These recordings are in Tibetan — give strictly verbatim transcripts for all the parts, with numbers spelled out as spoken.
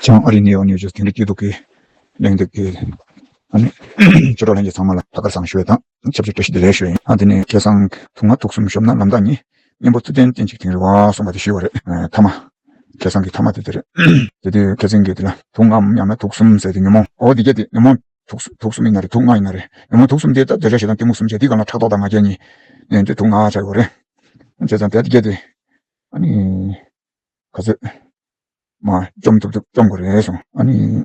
ཀྱང་ཨ་རི་ནས་ཡོང་ནས་ཅིག་དེང་རིང་སྐྱིད་སྡུག་གི་གླེང་སྟེགས་ཀྱི་ཨ་ནི་ཆོས་གྲོགས་ལྷན་རྒྱས་ཚང་མ་ལ་ཐད་ཀར་བཟང་ཞུ་བ་དང་ཆབས་ཅིག་བཀྲ་ཤིས་བདེ་ལེགས་ཞུ་ཡིན། ཨ་དེ་ནས་ཁ་སང་དུག་ལྔ་དུག་གསུམ་གཞོབ་ན་ལམ་བདག་ཉིད། གཉེན་པོ་མཐུ་ལྡན་བསྟེན་ཅིག་དིང་རི་བ་གསུངས་པ་དེ་ཞུས་པ་རེད། ཨ་ཐ་མ། ཁ་སང་གི་ཐ་མ་དེ་དེ་རེད། དེ་དུས་ཁ་སང་གི་དེ་ལ་དུག་ལྔའམ་ཡང་ན་དུག་གསུམ་ཟེར་དེ་ཉོན་མོངས། འོ་དེ་གྱད་དེ་ཉོན་མོངས་དུག་གསུམ་དུག་གསུམ་ཡིན་ན་རེད། དུག་ལྔ་ཡིན་ན་རེད། ཉོན་མོངས་དུག་གསུམ་དེ་ད་འདོད་ཆགས་ཞེ་སྡང་གཏི་མུག་གསུམ་བྱས་དེ་སྒང་ལ་ཕྲག་དོག་དང་ང་རྒྱལ་གཉིས་ཡིན་དུས་དུག་ལྔ་ཆགས་ཡོད་རེད། བྱས་ཙང་དེ་དེ་གྱད་དེ་ཨ་ནི་ག་ཚོད་མ་བཅོམ་ཐུབ་ཐུབ་བཅོམ་དགོས་རེད་གསུངས། ཨ་ནི་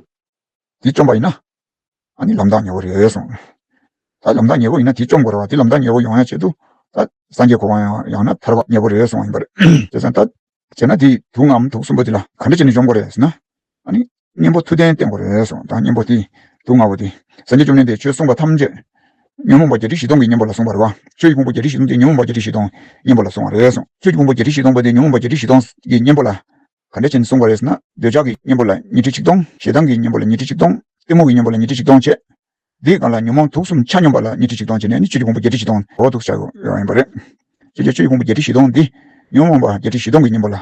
དེ་བཅོམ་པ་ཡིན་ན་ཨ་ནི་ལམ་བདག་ཉེ་བོ་རེད་གསུངས། ད་ལམ་བདག་ཉེ་བོ་ཡིན་ན་དེ་བཅོམ་དགོས་རེད་བ། དེ་ལམ་བདག་ཉེ་བོ་ཡོང་ཡ་ཆེད་དུ་ད་སངས་རྒྱས་གོ་འཕང་ཡང་ཡང་ན་ཐར་པ་ཉེ་བོ་རེད་གསུངས་པ་ཡིན་པ་རེད། བྱས་ཙང་ད་བྱས་ན་དེ་དུག་ལྔའམ་དུག་གསུམ་པོ་དེ་ལ་ག་འདྲ་བྱས་ནས་འཇོམས་དགོས་རེད་ཟེར་ན། ཨ་ནི་གཉེན་པོ་མཐུ་ལྡན་བསྟེན་དགོས་རེད་གསུངས། ད་གཉེན་པོ་དེ་དུག་ལྔ་བོ་དེ་སངས་རྒྱས་བཅོམ་ལྡན་འདས་ཆོས་གསུངས་པ་ཐམས་ཅད་ཉོན་མོངས་པ་བརྒྱད་ཁྲི་བཞི་སྟོང་གི་གཉེན་པོ་ལ་གསུངས་པ་རེད་བ། ཆོས་ཀྱི་ཕུང་པོ་བརྒྱད་ཁྲི་བཞི་སྟོང་དེ་ཉོན་མོངས་པ་བརྒྱད་ཁྲི་བཞི་སྟོང་གཉེན་པོ་ལ་གསུངས་པ་རེད་གསུངས། ཆོས་ཀྱི་ཕུང་པོ་བརྒྱད་ཁྲི་བཞི་སྟོང་པོ་དེ་ཉོན་མོངས་པ་བརྒྱད་ཁྲི་བཞི་སྟོང་གི་གཉེན་པོ་ལ་ག་འདྲ་བྱས་ནས་གསུངས་པ་རེད་ཟེར་ན། འདོད་ཆགས་ཀྱི་གཉེན་པོ་ལ་ཉི་ཁྲི་ཆིག་སྟོང་། ཞེ་སྡང་གི་གཉེན་པོ་ལ་ཉི་ཁྲི་ཆིག་སྟོང་། གཏི་མུག་གི་གཉེན་པོ་ལ་ཉི་ཁྲི་ཆིག་སྟོང་བྱས། འདིའི་སྒང་ལ་ཉོན་མོངས་དུག་གསུམ་ཆ་སྙོམས་པ་ལ་ཉི་ཁྲི་ཆིག་སྟོང་བྱས་ནས་ནི་ཆོས་ཀྱི་ཕུང་པོ་བརྒྱད་ཁྲི་བཞི་སྟོང་འོ་འདུག་བྱ་དགོས་ཡོད་ཡིན་པ་རེད། ཆོས་ཀྱི་ཆོས་ཀྱི་ཕུང་པོ་བརྒྱད་ཁྲི་བཞི་སྟོང་འདི་ཉོན་མོངས་པ་བརྒྱད་ཁྲི་བཞི་སྟོང་གི་གཉེན་པོ་ལ་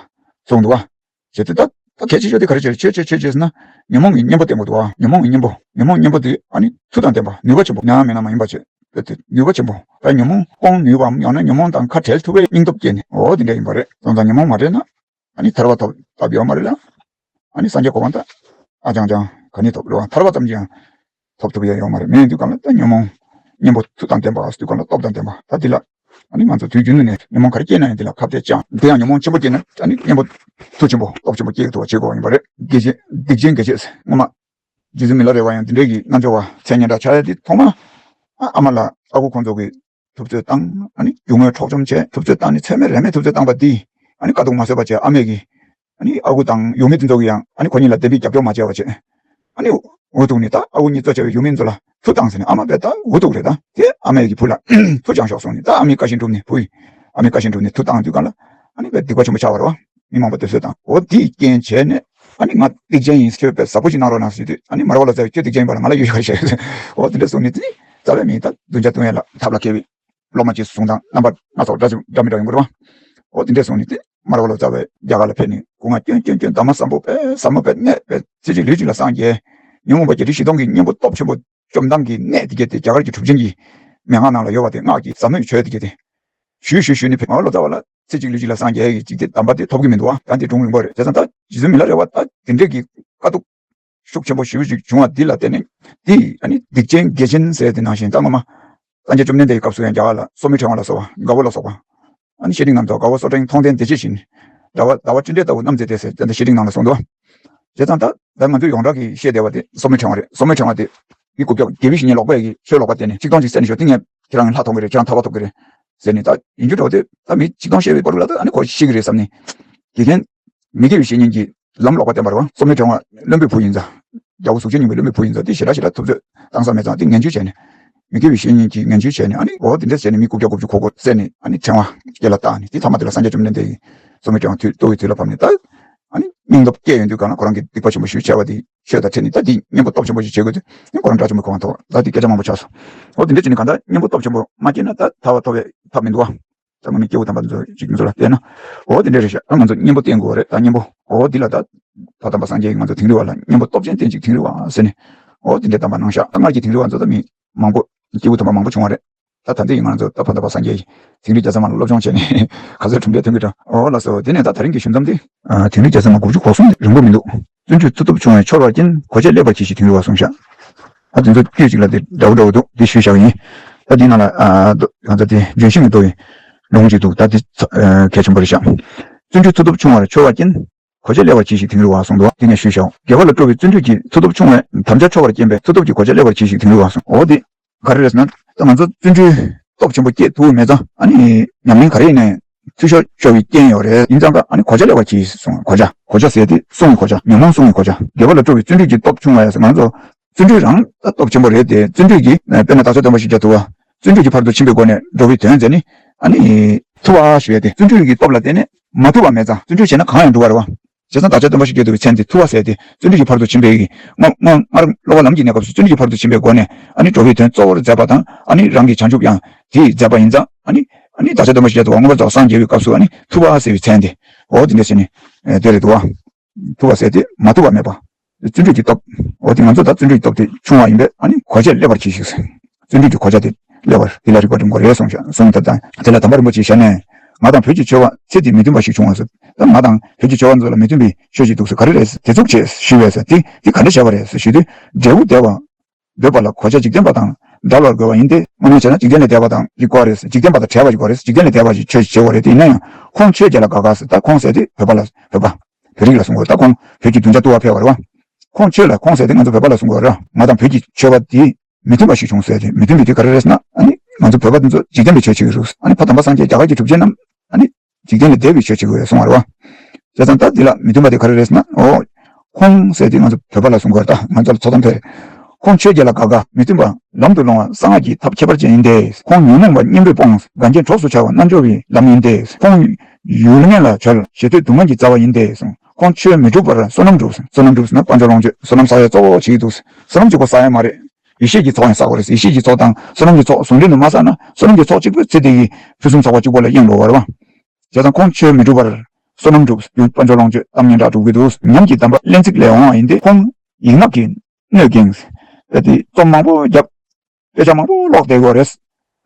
གསུངས་འདུག་བ། བྱས་ཏེ་ད་ད་གལ་ཆེ་ཤོས་དེ་ག་རེ་བྱས་ཆོས་ཆོས་ཆོས་ཆོས་ཟེར་ན། ཉོན་མོངས་ཀྱི་གཉེན་པོ་བསྟེན་དགོས་འདུག་བ། ཉོན་མོངས་ཀྱི་གཉེན་པོ་ཉོན་མོངས་གཉེན་པོ་དེ་ཨ་ནི་མཐུ་དང་ལྡན་པ་ནུས་པ་ཆེན་པོ་ཡང་མིན་ན་མ་ཡིན་པ་བྱས་ཏེ་ནུས་པ་ཆེན་པོ་ད་ཉོན་མོངས་སྤོང་ནུས་པའམ་ཡང་ན་ཉོན་མོངས་དང་ཁ་བྲལ་ཐུབ་པའི་སྙིང་སྟོབས་སྐྱེས་ནས་འོ་དེ་འདྲ་ཡིན་པ་རེད། སོང་ཙང་ཉོན་མོངས་མ་བྲལ་ན། ཨ་ནི་ཐར་པ་ཐོབ་ཐབས་ཡོད་མ་རེད་ལ། ཨ་ནི་སངས་རྒྱས་གོ་འཕང་ད་ཨ་ཅང་ཅང་ག་ནས་ཐོབ་རེད་བ། ཐར་པ་ཙམ་གྱིས་ཡང་ཐོབ་ཐུབ་ཡ་ཡོད་མ་རེད། མེད་དུས་གང་ལ་ད་ཉོན་མོངས་གཉེན་པོ་མཐུ་དང་ལྡན་པ་དུས་གང་ལ་སྟོབས་དང་ལྡན་པ་ད་འདི་ལ་ཨ་ནི་ང་ཚོ་དུས་རྒྱུན་དུ་ནས་ཉོན་མོངས་ག་རེ་སྐྱེས་ན་ཡང་འདི་ལ་ཁ་གཏད་ཅང་དེ་ཡང་ཉོན་མོངས་ཆེན་པོ་སྐྱེས་ན་ཨ་ནི་གཉེན་པོ་མཐུ་ཆེན་པོ་སྟོབས་ཆེན་པོ་སྐྱེ་ཐུབ་པ་བྱེད་དགོས་ཡིན་པ་རེད། དགེ་བྱེད་སྡིག་ཅན་དགེ་བྱེད་སྔོན་མ་རྗེ་བཙུན་མི་ལ་རས་པ་ཡང་འདི་འདྲའི་གི་རྣལ་འབྱོར་བ་མཚན་སྙན་གྲགས་ཆགས་ཡ་འདི་ཐོག་མ་ཨ་ཨ་མ་ལ་ཨ་ཁུ་ཁོང་ཚོ་གི་ཐུབ་ཚོད་བཏང་། ཨ་ནི་རྒྱུ་དངོས་འཕྲོག་བཅོམ་བྱས་ཐུབ་ཚོད་བཏང་ནས་ཚད་མེད་རན་མེད་ཐུབ་ཚོད་བཏང་པ་འདི་ཨ་ནི་དཀའ་སྡུག་མ་བཟོད་པ་བྱས་ཨ་མས་ཀྱིས་ཨ་ནི་ཨ་ཁུ་དང་ཡུལ་མི་དེ་ཚོ་གིས་ཡང་ཨ་ནི་ཁོ་གཉིས་ལ་བདེན་པའི་རྒྱབ་སྐྱོར་མ་བྱས་པ་བྱས། ཨ་ནི་འུ་ཐུག་ནས་ད་ཨ་ཁུ་གཉིས་གཙོ་བྱས་པའི་ཡུལ་མི་ཚོ་ལ་མཐུ་བཏང་ཟེར་ནས་ཨ་མ་བས་ད་འུ་ཐུག་རེད། ད་དེ་ཨ་མས་ཀྱིས་བུ་ལ་མཐུ་བྱང་ཤོག་གསུངས་ནས་ད་ཨ་མའི་བཀའ་བཞིན་བསྒྲུབས་ནས་བུ་ཡིས་ཨ་མའི་བཀའ་བཞིན་བསྒྲུབས་ནས་མཐུ་བཏང་དུས་གང་ལ་ཨ་ནི་བས་སྡིག་པ་ཆེན་པོ་ཆགས་པ་རེད་བ། མི་མང་པོ་སྡུག་བསྔལ་བཏང་འོ་དེའི་རྐྱེན་བྱས་ནས་ཨ་ནི་ང་སྡིག་ཅན་ཡིན། ཁྱོད་བས་ཟབ་པོ་ཞིག་གནང་རོགས་གནང་ཟེར་དུས་ཨ་ནི་མ་ར་བ་ལོ་ཙཱ་བས་ཁྱོད་སྡིག་ཅན་ཡིན་པ་ལ་ང་ལ་ཡོད་ཤ་ཤ་འོ་དེ་འདྲ་གསུངས་ནས་དེ་ནི་རྩ་བའི་མི་ཡིན། ད་གདུལ་བྱ་འདུལ་ཡ་ལ་ཐབས་ལ་མཁས་པའི་སློབ་མ་ཅིག་བཟུང་དང་རྣམ་པ་སྣ་ཚོགས་འདྲ་ཅིག་འདྲ་མི་འདྲ་ཡོང་གི་རེད་བ། འོ་དེ་འདྲས་སོང་ནས་དེ་མར་པ་ལོ་ཙཱ་བས་རྒྱ་གར་ལ་ཕེབས་ནས་སྐུ་ངལ་སྐྱོན་སྐྱོན་སྐྱོན་གདམས་ངག་ཟབ་མོ་དཔེ་ཟབ་མོ་དཔེ་གནས་དཔེ་ཚེ་གཅིག་ལུས་གཅིག་ལ་སངས་རྒྱས། ཉོན་མོངས་པ་བརྒྱད་ཁྲི་བཞི་སྟོང་གི་གཉེན་པོ་སྟོབས་ཆེན་པོ་བཅོམ་སྟངས་ཀྱི་གནད་དེ་གྱད་དེ་རྒྱ་གར་གྱི་གྲུབ་ཆེན་གྱི་མན་ངག་ནང་ལ་ཡོད་པ་དེ་སྔགས་ཀྱི་ཟབ་མོའི་ཆོས་དེ་གྱད་དེ་ཞུས་ཞུས་ཞུས་ནས་ཕེབས། མར་པ་ལོ་ཙཱ་བ་ལ་ཚེ་གཅིག་ལུས་གཅིག་ལ་སངས་རྒྱས་ཀྱི་ཅིག་དེ་གདམས་པ་དེ་ཐོབ་ཀྱི་མི་འདུག་བ། ད་དེ་སྒྲུང་རིང་པོ་རེད། བྱས་ཙང་ད་རྗེ་བཙུན་མི་ལ་རས་པ་ད་དེ་འདྲས་ཀྱི་དཀའ་སྡུག་ཤུགས་ཆེན་པོ་ཞེ་པོ་ཅིག་བྱུང་བ་འདི་ལ་བརྟེན་ནས་འདི་ཨ་ནི་སྡིག་ཅན་དགེ་ཅན་ཟེར་དེ་ནང་བཞིན་ད་སྔོན་མ་སངས་རྒྱས་བཅོམ་ལྡན་འདས་ཀྱི་སྐབས་སུ་ཡང་རྒྱ་གར་ལ་སོར་མོའི་ཕྲེང་བ་ལ་སོགས་པ་དགའ་བོ་ལ་སོགས་པ་ཨ་ནི་བཤེས་སྤྲིང་རྣམས་དང་དགའ་བོ་སོར་ཕྲེང་མཐོང་ལྡན་བདེ་སྐྱིད་བཞིན་ཟླ་བ་ཟླ་བ་སྤྲིན་བྲལ་ལྟ་བུ་རྣམ་མཛེས་ཏེ་ཟེར་དེ་འདྲ་བཤེས་སྤྲིང་ནང་ལ་གསུངས་འདུག་བ། བྱས་ཙང་ད་ད་ང་ཚོས་ཡོངས་གྲགས་ཀྱི་བཤད་བསྡད་པ་དེ་སོར་མོའི་ཕྲེང་བ་རེད། སོར་མོའི་ཕྲེང་བ་དེ་མི་རྐུབ་བཀྱག་དགེ་བའི་བཤེས་གཉེན་ལོག་པས་ཀྱི་ཆོས་ལོག་པ་བསྟན་ནས་ཆིག་སྟོང་ཅིག་བསད་ནས་ཤོག་དེ་ངས་ཁྱེད་རང་ལ་ཐོབ་ཀྱི་རེད། ཁྱེད་རང་ཐར་པ་ཐོབ་ཀྱི་རེད་ཟེར་ནས། ད་ཡིན་རྒྱུ་འདྲ་བོ་དེ་ད་མི་ཆིག་སྟོང་བཤད་པའི་བར་དུ་ལ་ད་ཨ་ནི་ཁོ་ཤི་གི་རེད་བསམ་ནས་དགེ་རྒན་མི་དགེ་བའི་བཤེས་གཉེན་གྱིས་ལམ་ལོག་པ་བསྟན་པ་རེད་བ། སོར་མོའི་ཕྲེང་བ་བློན་པོའི་བུ་ཡིན་ཙང་། རྒྱལ་པོ་གཟུགས་ཅན་སྙིང་པོའི་བློན་པོའི་བུ་ཡིན་ཙང་དེ་ཞེ་དྲག་ཞེ་དྲག་ཐུབ་ཚོད་བཏང་ས་མེད་ཙང་དེ་ངན་ཇུས་བྱས་ནས། མི་དགེ་བའི་བཤེས་གཉེན་གྱིས་ངན་ཇུས་བྱས་ནས་ཨ་ནི་འོ་དེ་འདྲ་བྱས་ནས་མི་རྐུབ་བཀྱག་རྐུབ་ཀྱུ་ཁོག་ཁོག་བསད་ནས་ཨ་ནི་ཕྲེང་བ་སྐེ་ལ་བཏགས་ནས་དེ་ཐ་མ་དེ་ལ་སངས་རྒྱས་བཅོམ་ལྡན་འདས་ཀྱིས་སོར་མོའི་ཕྲེང་བ་དུས་ལྟོ་གི་དུས་ལ་ཕབ་ནས་ད་ཨ་ནི་སྙིང་སྟོབས་སྐྱེས་ཡོང་དུས་གང་ལ་ཁོ་རང་གིས་སྡིག་པ་ཆེན་པོ་ཞིག་བྱས་པ་དེ་ཆོས་དང་འཕྲད་ནས་ད་དེ་གཉེན་པོ་སྟོབས་ཆེན་པོ་ཞིག་བྱེད་དགོས་དུས་ཨ་ནི་ཁོ་རང་དགྲ་བཅོམ་པའི་གོ་འཕང་ཐོབ། ད་དེ་སྐད་ཆ་མང་པོ་ཆགས་སོང་། འོ་དེ་འདྲ་བྱས་ནས་གང་ལྟར་གཉེན་པོ་སྟོབས་ཆེན་པོ་མ་སྐྱེས་ན་ད་ཐར་པ་ཐོབ་པའི་ཐབས་མི་འདུག་བ། ད་ང་མི་སྐྱེ་བོ་དམ་པ་ཚོ་ཅིག་ང་ཚོ་ལ་བལྟས་ན། འོ་དེ་འདྲ་རེད་ཤག་ད་ང་ཚོ་གཉེན་པོ་བསྟེན་དགོས་རེད། ད་གཉེན་པོ་འོ་འདི་ལ་ད་ད་དམ་པ་སངས་རྒྱས་ཀྱིས་ང་ཚོ་དིང་རི་བ་ལ་གཉེན་པོ་སྟོབས་ཅན་བསྟེན་ཅིག་དིང་རི་བ་ཟེར་ནས་འོ་དེ་འདྲའི་གདམས་པ་གནང་ཤག་ད་སྔར་གྱི་དིང་རི་བ་ཚོ་ད་མི་མང་པོ་སྐྱེས་བུ་དམ་པ་མང་པོ་བྱུང་བ་རེད། ད་ད་ལྟའི་ང་ཚོ་ད་ཕ་དམ་པ་སངས་རྒྱས་ཀྱིས་དིང་རི་རྒྱལ་ཚབ་མ་ལ་སློབ་སྦྱོང་བྱས་ནས་ག་ཚོད་གྲུབ་འབྲས་ཐོན་གྱི་འདྲ། འོ་ལགས་སོ། དེ་ནས་ད་དེ་རིང་གི་ཞུ་མཚམས་དེ་དིང་རི་རྒྱལ་ཚབ་མ་དགུ་བཅུ་གོ་གསུམ་དེ་རིང་པོ་མི་འདུག་བརྩོན་འགྲུས་མཐུ་སྟོབས་ཆུང་བས་འཆོར་བར་བརྟེན། གོ་ཆ་ལེགས་པར་གྱིས་ཤིག་དིང་རི་བ་གསུངས་ཤག་ཨ་དེ་ཚོ་དཀྱུས་གཅིག་ལ་དེ་འདྲ་བོ་འདྲ་བོ་འདུག་དེ་ཞུས་བཞག་ཡིན། ད་དེའི་ནང་ལ་ཨ་ང་ཚོ་དེ་ལྗོན་ཤིང་གི་མདོ་ཡི་ལུང་གཅིག་འདུག་ད་དེ་གལ་ཆེན་པོ་རེད་ཤག་བརྩོན་འགྲུས་མཐུ་སྟོབས་ཆུང་བར་འཆོར་བར་བརྟེན། གོ་ཆ་ལེགས་པར་གྱིས་ཤིག་དིང་རི་བ་གསུངས་འདུག་དེ་ངས་ཞུས་བཞག་དགེ་བ་ལ་སྤྲོ་བའི་བརྩོན་འགྲུས་ཀྱིས་མཐུ་སྟོབས་ཆུང་བས་དམ་བཅའ་འཆོར་བར་བརྟེན་པས། མཐུ་སྟོབས་ཀྱིས་གོ་ཆ་ལེགས་པར་གྱིས་ཤིག་དིང་རི་བ་གསུངས། འོ་དེ་ག་རེ་རེད་ཟེར་ན། ད་ང་ཚོ་བརྩོན་འགྲུས་སྟོབས་ཆེན་པོ་སྐྱེས་ཐུབ་མེད་ཙང་ཨ་ནི་ཉམས་ལེན་ག་རེ་ཡིན་ནའི་འཐུས་ཤོར་ཤོར་བའི་རྐྱེན་ཡོད་རེད། ཡིན་ཙང་ཀ་ཨ་ནི་གོ་ཆ་ལེགས་པར་གྱིས་གསུངས། གོ་ཆ་གོ་ཆ་ཟེར་དེ་བསྲུང་བའི་གོ་ཆ། ཉོན་མོངས་བསྲུང་བའི་གོ་ཆ། དགེ་བ་ལ་སྤྲོ་བའི་བརྩོན་འགྲུས་ཀྱི་སྟོབས་ཆུང་བ་ཡ་ཟེར། ང་ཚོ་བརྩོན་འགྲུས་རང་ད་སྟོབས་ཆེན་པོ་རེད་དེ། བརྩོན་འགྲུས་ཀྱིས་དཔེར་ན་བདག་ཅག་སྟོན་པ་ཤཱཀྱ་ཐུབ་པ་བརྩོན་འགྲུས་ཀྱི་ཕ་རོལ་ཏུ་ཕྱིན་པའི་སྒོ་ནས་འགྲོ་བའི་དོན་མཛད་ནི་ཨ་ནི་ཐུབ་པ་ཞུ་ཡ་དེ། བརྩོན་འགྲུས་ཀྱི་སྟོབས་ལ་བརྟེན་ནས་མ་ཐུབ་པ་མེད་ཙང་བརྩོན་འགྲུས་བྱས་ན་གང་ཡང་འགྲུབ་པ་རེད་བ། བྱས་ཙང་བདག་ཅག་སྟོན་པ་ཤཱཀྱ་ཐུབ་པའི་མཚན་དེ་ཐུབ་པ་ཟེར་ཏེ། བརྩོན་འགྲུས་ཀྱི་ཕ་རོལ་ཏུ་ཕྱིན་པའི་སྔོན་སྔོན་སྔར་སློབ་པ་ལམ་གྱི་གནས་སྐབས་སུ་བརྩོན་འགྲུས་ཀྱི་ཕ་རོལ་ཏུ་ཕྱིན་པའི་སྒོ་ནས་ཨ་ནི་འགྲོ་བའི་དོན་གཙོ་བོར་མཛད་པ་དང་ཨ་ནི་རང་གི་བྱང་ཆུབ་ཡང་དེས་མཛད་པ་ཡིན་ཙང་ཨ་ནི་ཨ་ནི་བདག་ཅག་སྟོན་པ་ཤཱཀྱ་ཐུབ་པ་མངོན་པར་རྫོགས་སངས་རྒྱས་པའི་སྐབས་སུ་ཨ་ནི་ཐུབ་པ་ཟེར་བའི་མཚན་དེ་འོ་དེ་འདྲ་བྱས་ནས་དེ་རེད་འདུག་བ། ཐུབ་པ་ཟེར་ཏེ་མ་ཐུབ་པ་མེད་པ། བརྩོན་འགྲུས་ཀྱི་སྟོབས། འོ་དེ་ང་ཚོ་ད་བརྩོན་འགྲུས་ཀྱི་སྟོབས་དེ་ཆུང་བ་ཡིན་པས། ཨ་ནི་གོ་ཆས་སླེབས་པར་གྱིས་ཤིག་བརྩོན་འགྲུས་ཀྱི་གོ་ཆ་དེ་སླེབས་པར་དེ་ལ་རིག་པ་སྒྲིམ་དགོས་རེད་གསུངས་ཤག་གསུངས། ད་ད་དེ་ལ་དམ་པ་རིན་པོ་ཆེའི་ཞལ་ནས། ང་དང་བོད་ཀྱི་ཆོས་པ་ཚེ་འདི་མི་མཐུན་པ་ཞིག་བྱུང་བ་ཟེར། ད་ང་དང་བོད་ཀྱི་ཆོས་པ་ཚོ་ལ་མི་མཐུན་པའི་ཆོས་ཤིག་འདུག་ཟེར། ག་རེ་རེད་ཟེར། དེ་ཚུགས་ཆེ་ཞུས་པས་ཟེར། དེ་དེ་ག་འདྲ་བྱས་པ་རེད་ཟེར་ཞུས་དུས། འབྲས་བུ་བདེ་བ་འདོད་པ་ལ་གོ་ཆ་འཇིག་རྟེན་པ་དང་འདྲ་བར་དགོས་པ་ཡིན་ཏེ། དངོས་གནས་བྱས་ན་འཇིག་རྟེན་ལས་འདས་པ་དང་ཡི་གོ་རེད་ཟེར། འཇིག་རྟེན་པ་དང་བྲལ་བ་ཞིག་དགོས་རེད་ཟེར། འཇིག་རྟེན་ལས་འདས་པ་ཞིག་ཆོས་ཞིག་བྱེད་དགོས་རེད། དེ་ཡིན་ན་ཡང་ཁོང་ཆོས་བརྒྱད་ལ་དགའ་དགའ་ཟེར། ད་ཁོང་ཟེར་དེ་བོད་པ་ལ་བོད་པ་བོད་རིགས་ལ་གསུང་དགོས། ད་ཁོང་བོད་ཀྱི་བདུན་ཅུ་དུ་བ་ཕེབས་པ་རེད་བ། ཁོང་ཆོས་ལ་ཁོང་ཟེར་དེ་ང་ཚོ་བོད་པ་ལ་གསུང་དགོས་རེད། ང་དང་བོད་ཀྱི་ཆོས་པ་དེ་མི་མཐུན་པ་ཞིག་བྱུང་ཟེར་ཏེ། མི་མཐུན་པའི་དུས་ག་རེ་རེད་ཟེར་ན། ཨ་ནི་ང་ཚོ་བོད་པ་འདི་ཚོ་འཇིག་རྟེན་པའི་ཆོས་བྱེད་ཀྱི་རེད། ཨ་ནི་ཕ་དམ་པ་སངས་རྒྱས་རྒྱ་གར་གྱི་གྲུབ་ཆེན་རྣམས་ཨ་ནི་འཇིག་རྟེན་ལས་འདས་པའི་ཆོས་བྱེད་ཀྱི་རེད་གསུང་བ་རེད་བ། བྱས་ཙང་ད་འདི་ལ་མི་མཐུན་པ་དེ་ག་རེ་རེད་ཟེར་ན། འོ། ཁོང་ཟེར་དེ་ང་ཚོ་བོད་པ་ལ་གསུང་དགོས་རེད། ད་ང་ཚོ་ལ་ཚོགས་གཏམ་ཕེབས། ཁོང་ཆོས་བརྒྱད་ལ་དགའ་དགའ་མི་མཐུན་པ་ལམ་དུ་སློང་བ། གསང་སྔགས་ཀྱི་ཐབས་ཁྱད་པར་ཅན་ཡིན་ཏེ། ཁོང་ཉོན་མོངས་པ་གཉེན་པོས་སྤོང་། དགའ་མཁན་གྲོགས་སུ་འཆར་བ་རྣལ་འབྱོར་བའི་ལམ་ཡིན་ཏེ། ཁོང་ཡུལ་ངན་ལ་བྱོལ། ཞེ་འདོད་སྡུག་བསྔལ་གྱི་རྩ་བ་ཡིན་ཏེ་གསུངས། ཁོང་ཆོས་མི་སྒྲུབ་པར་བསོད་ནམས་སྒྲུབ། བསོད་ནམས་སྒྲུབ་ཟེར་ན་དཔལ་འབྱོར་ལོངས་སྤྱོད། བསོད་ནམས་བསགས་ཡས་གཙོ་བོ་བྱེད་ཀྱི་འདུག་བསོད་ནམས་གཅིག་པོ་བསགས་ཡས་མ་རེད། ཡེ་ཤེས་ཀྱི་ཚོགས་ཡང་བསགས་དགོས་རེད། ཡེ་ཤེས་ཀྱི་ཚོགས་དང་བསོད་ནམས་ཀྱི་ཚོགས་ཟུང་འབྲེལ་དུ་མ་བསགས་ན། བསོད་ནམས་ཀྱི་ཚོགས་གཅིག་པོས་ཚེ་འདི་ཡི་ཕུན་སུམ་ཚོགས་པ་གཅིག་པོ་ལ་གཡེང་འགྲོ་བ་རེད་བ། བྱས་ཙང་ཁོང་ཆོས་མི་སྒྲུབ་པར་བསོད་ནམས་སྒྲུབ། དཔལ་འབྱོར་ལོངས་སྤྱོད་གཏམ་སྙན་གྲགས་སྒྲུབ་ཀྱི་འདུག་ཉམས་ཀྱི་གདམས་པ་གླེང་ཚིག་ལས་འོང་བ་ཡིན་ཏེ། ཁོང་ཡིག་ནག་གི་སྣོད་འགེངས། དཔེ་དེ་རྩོམ་མང་པོ་བརྒྱབ། དཔེ་ཆ་མང་པོ་ཀློག་བསྡད་ཡོད་རེད།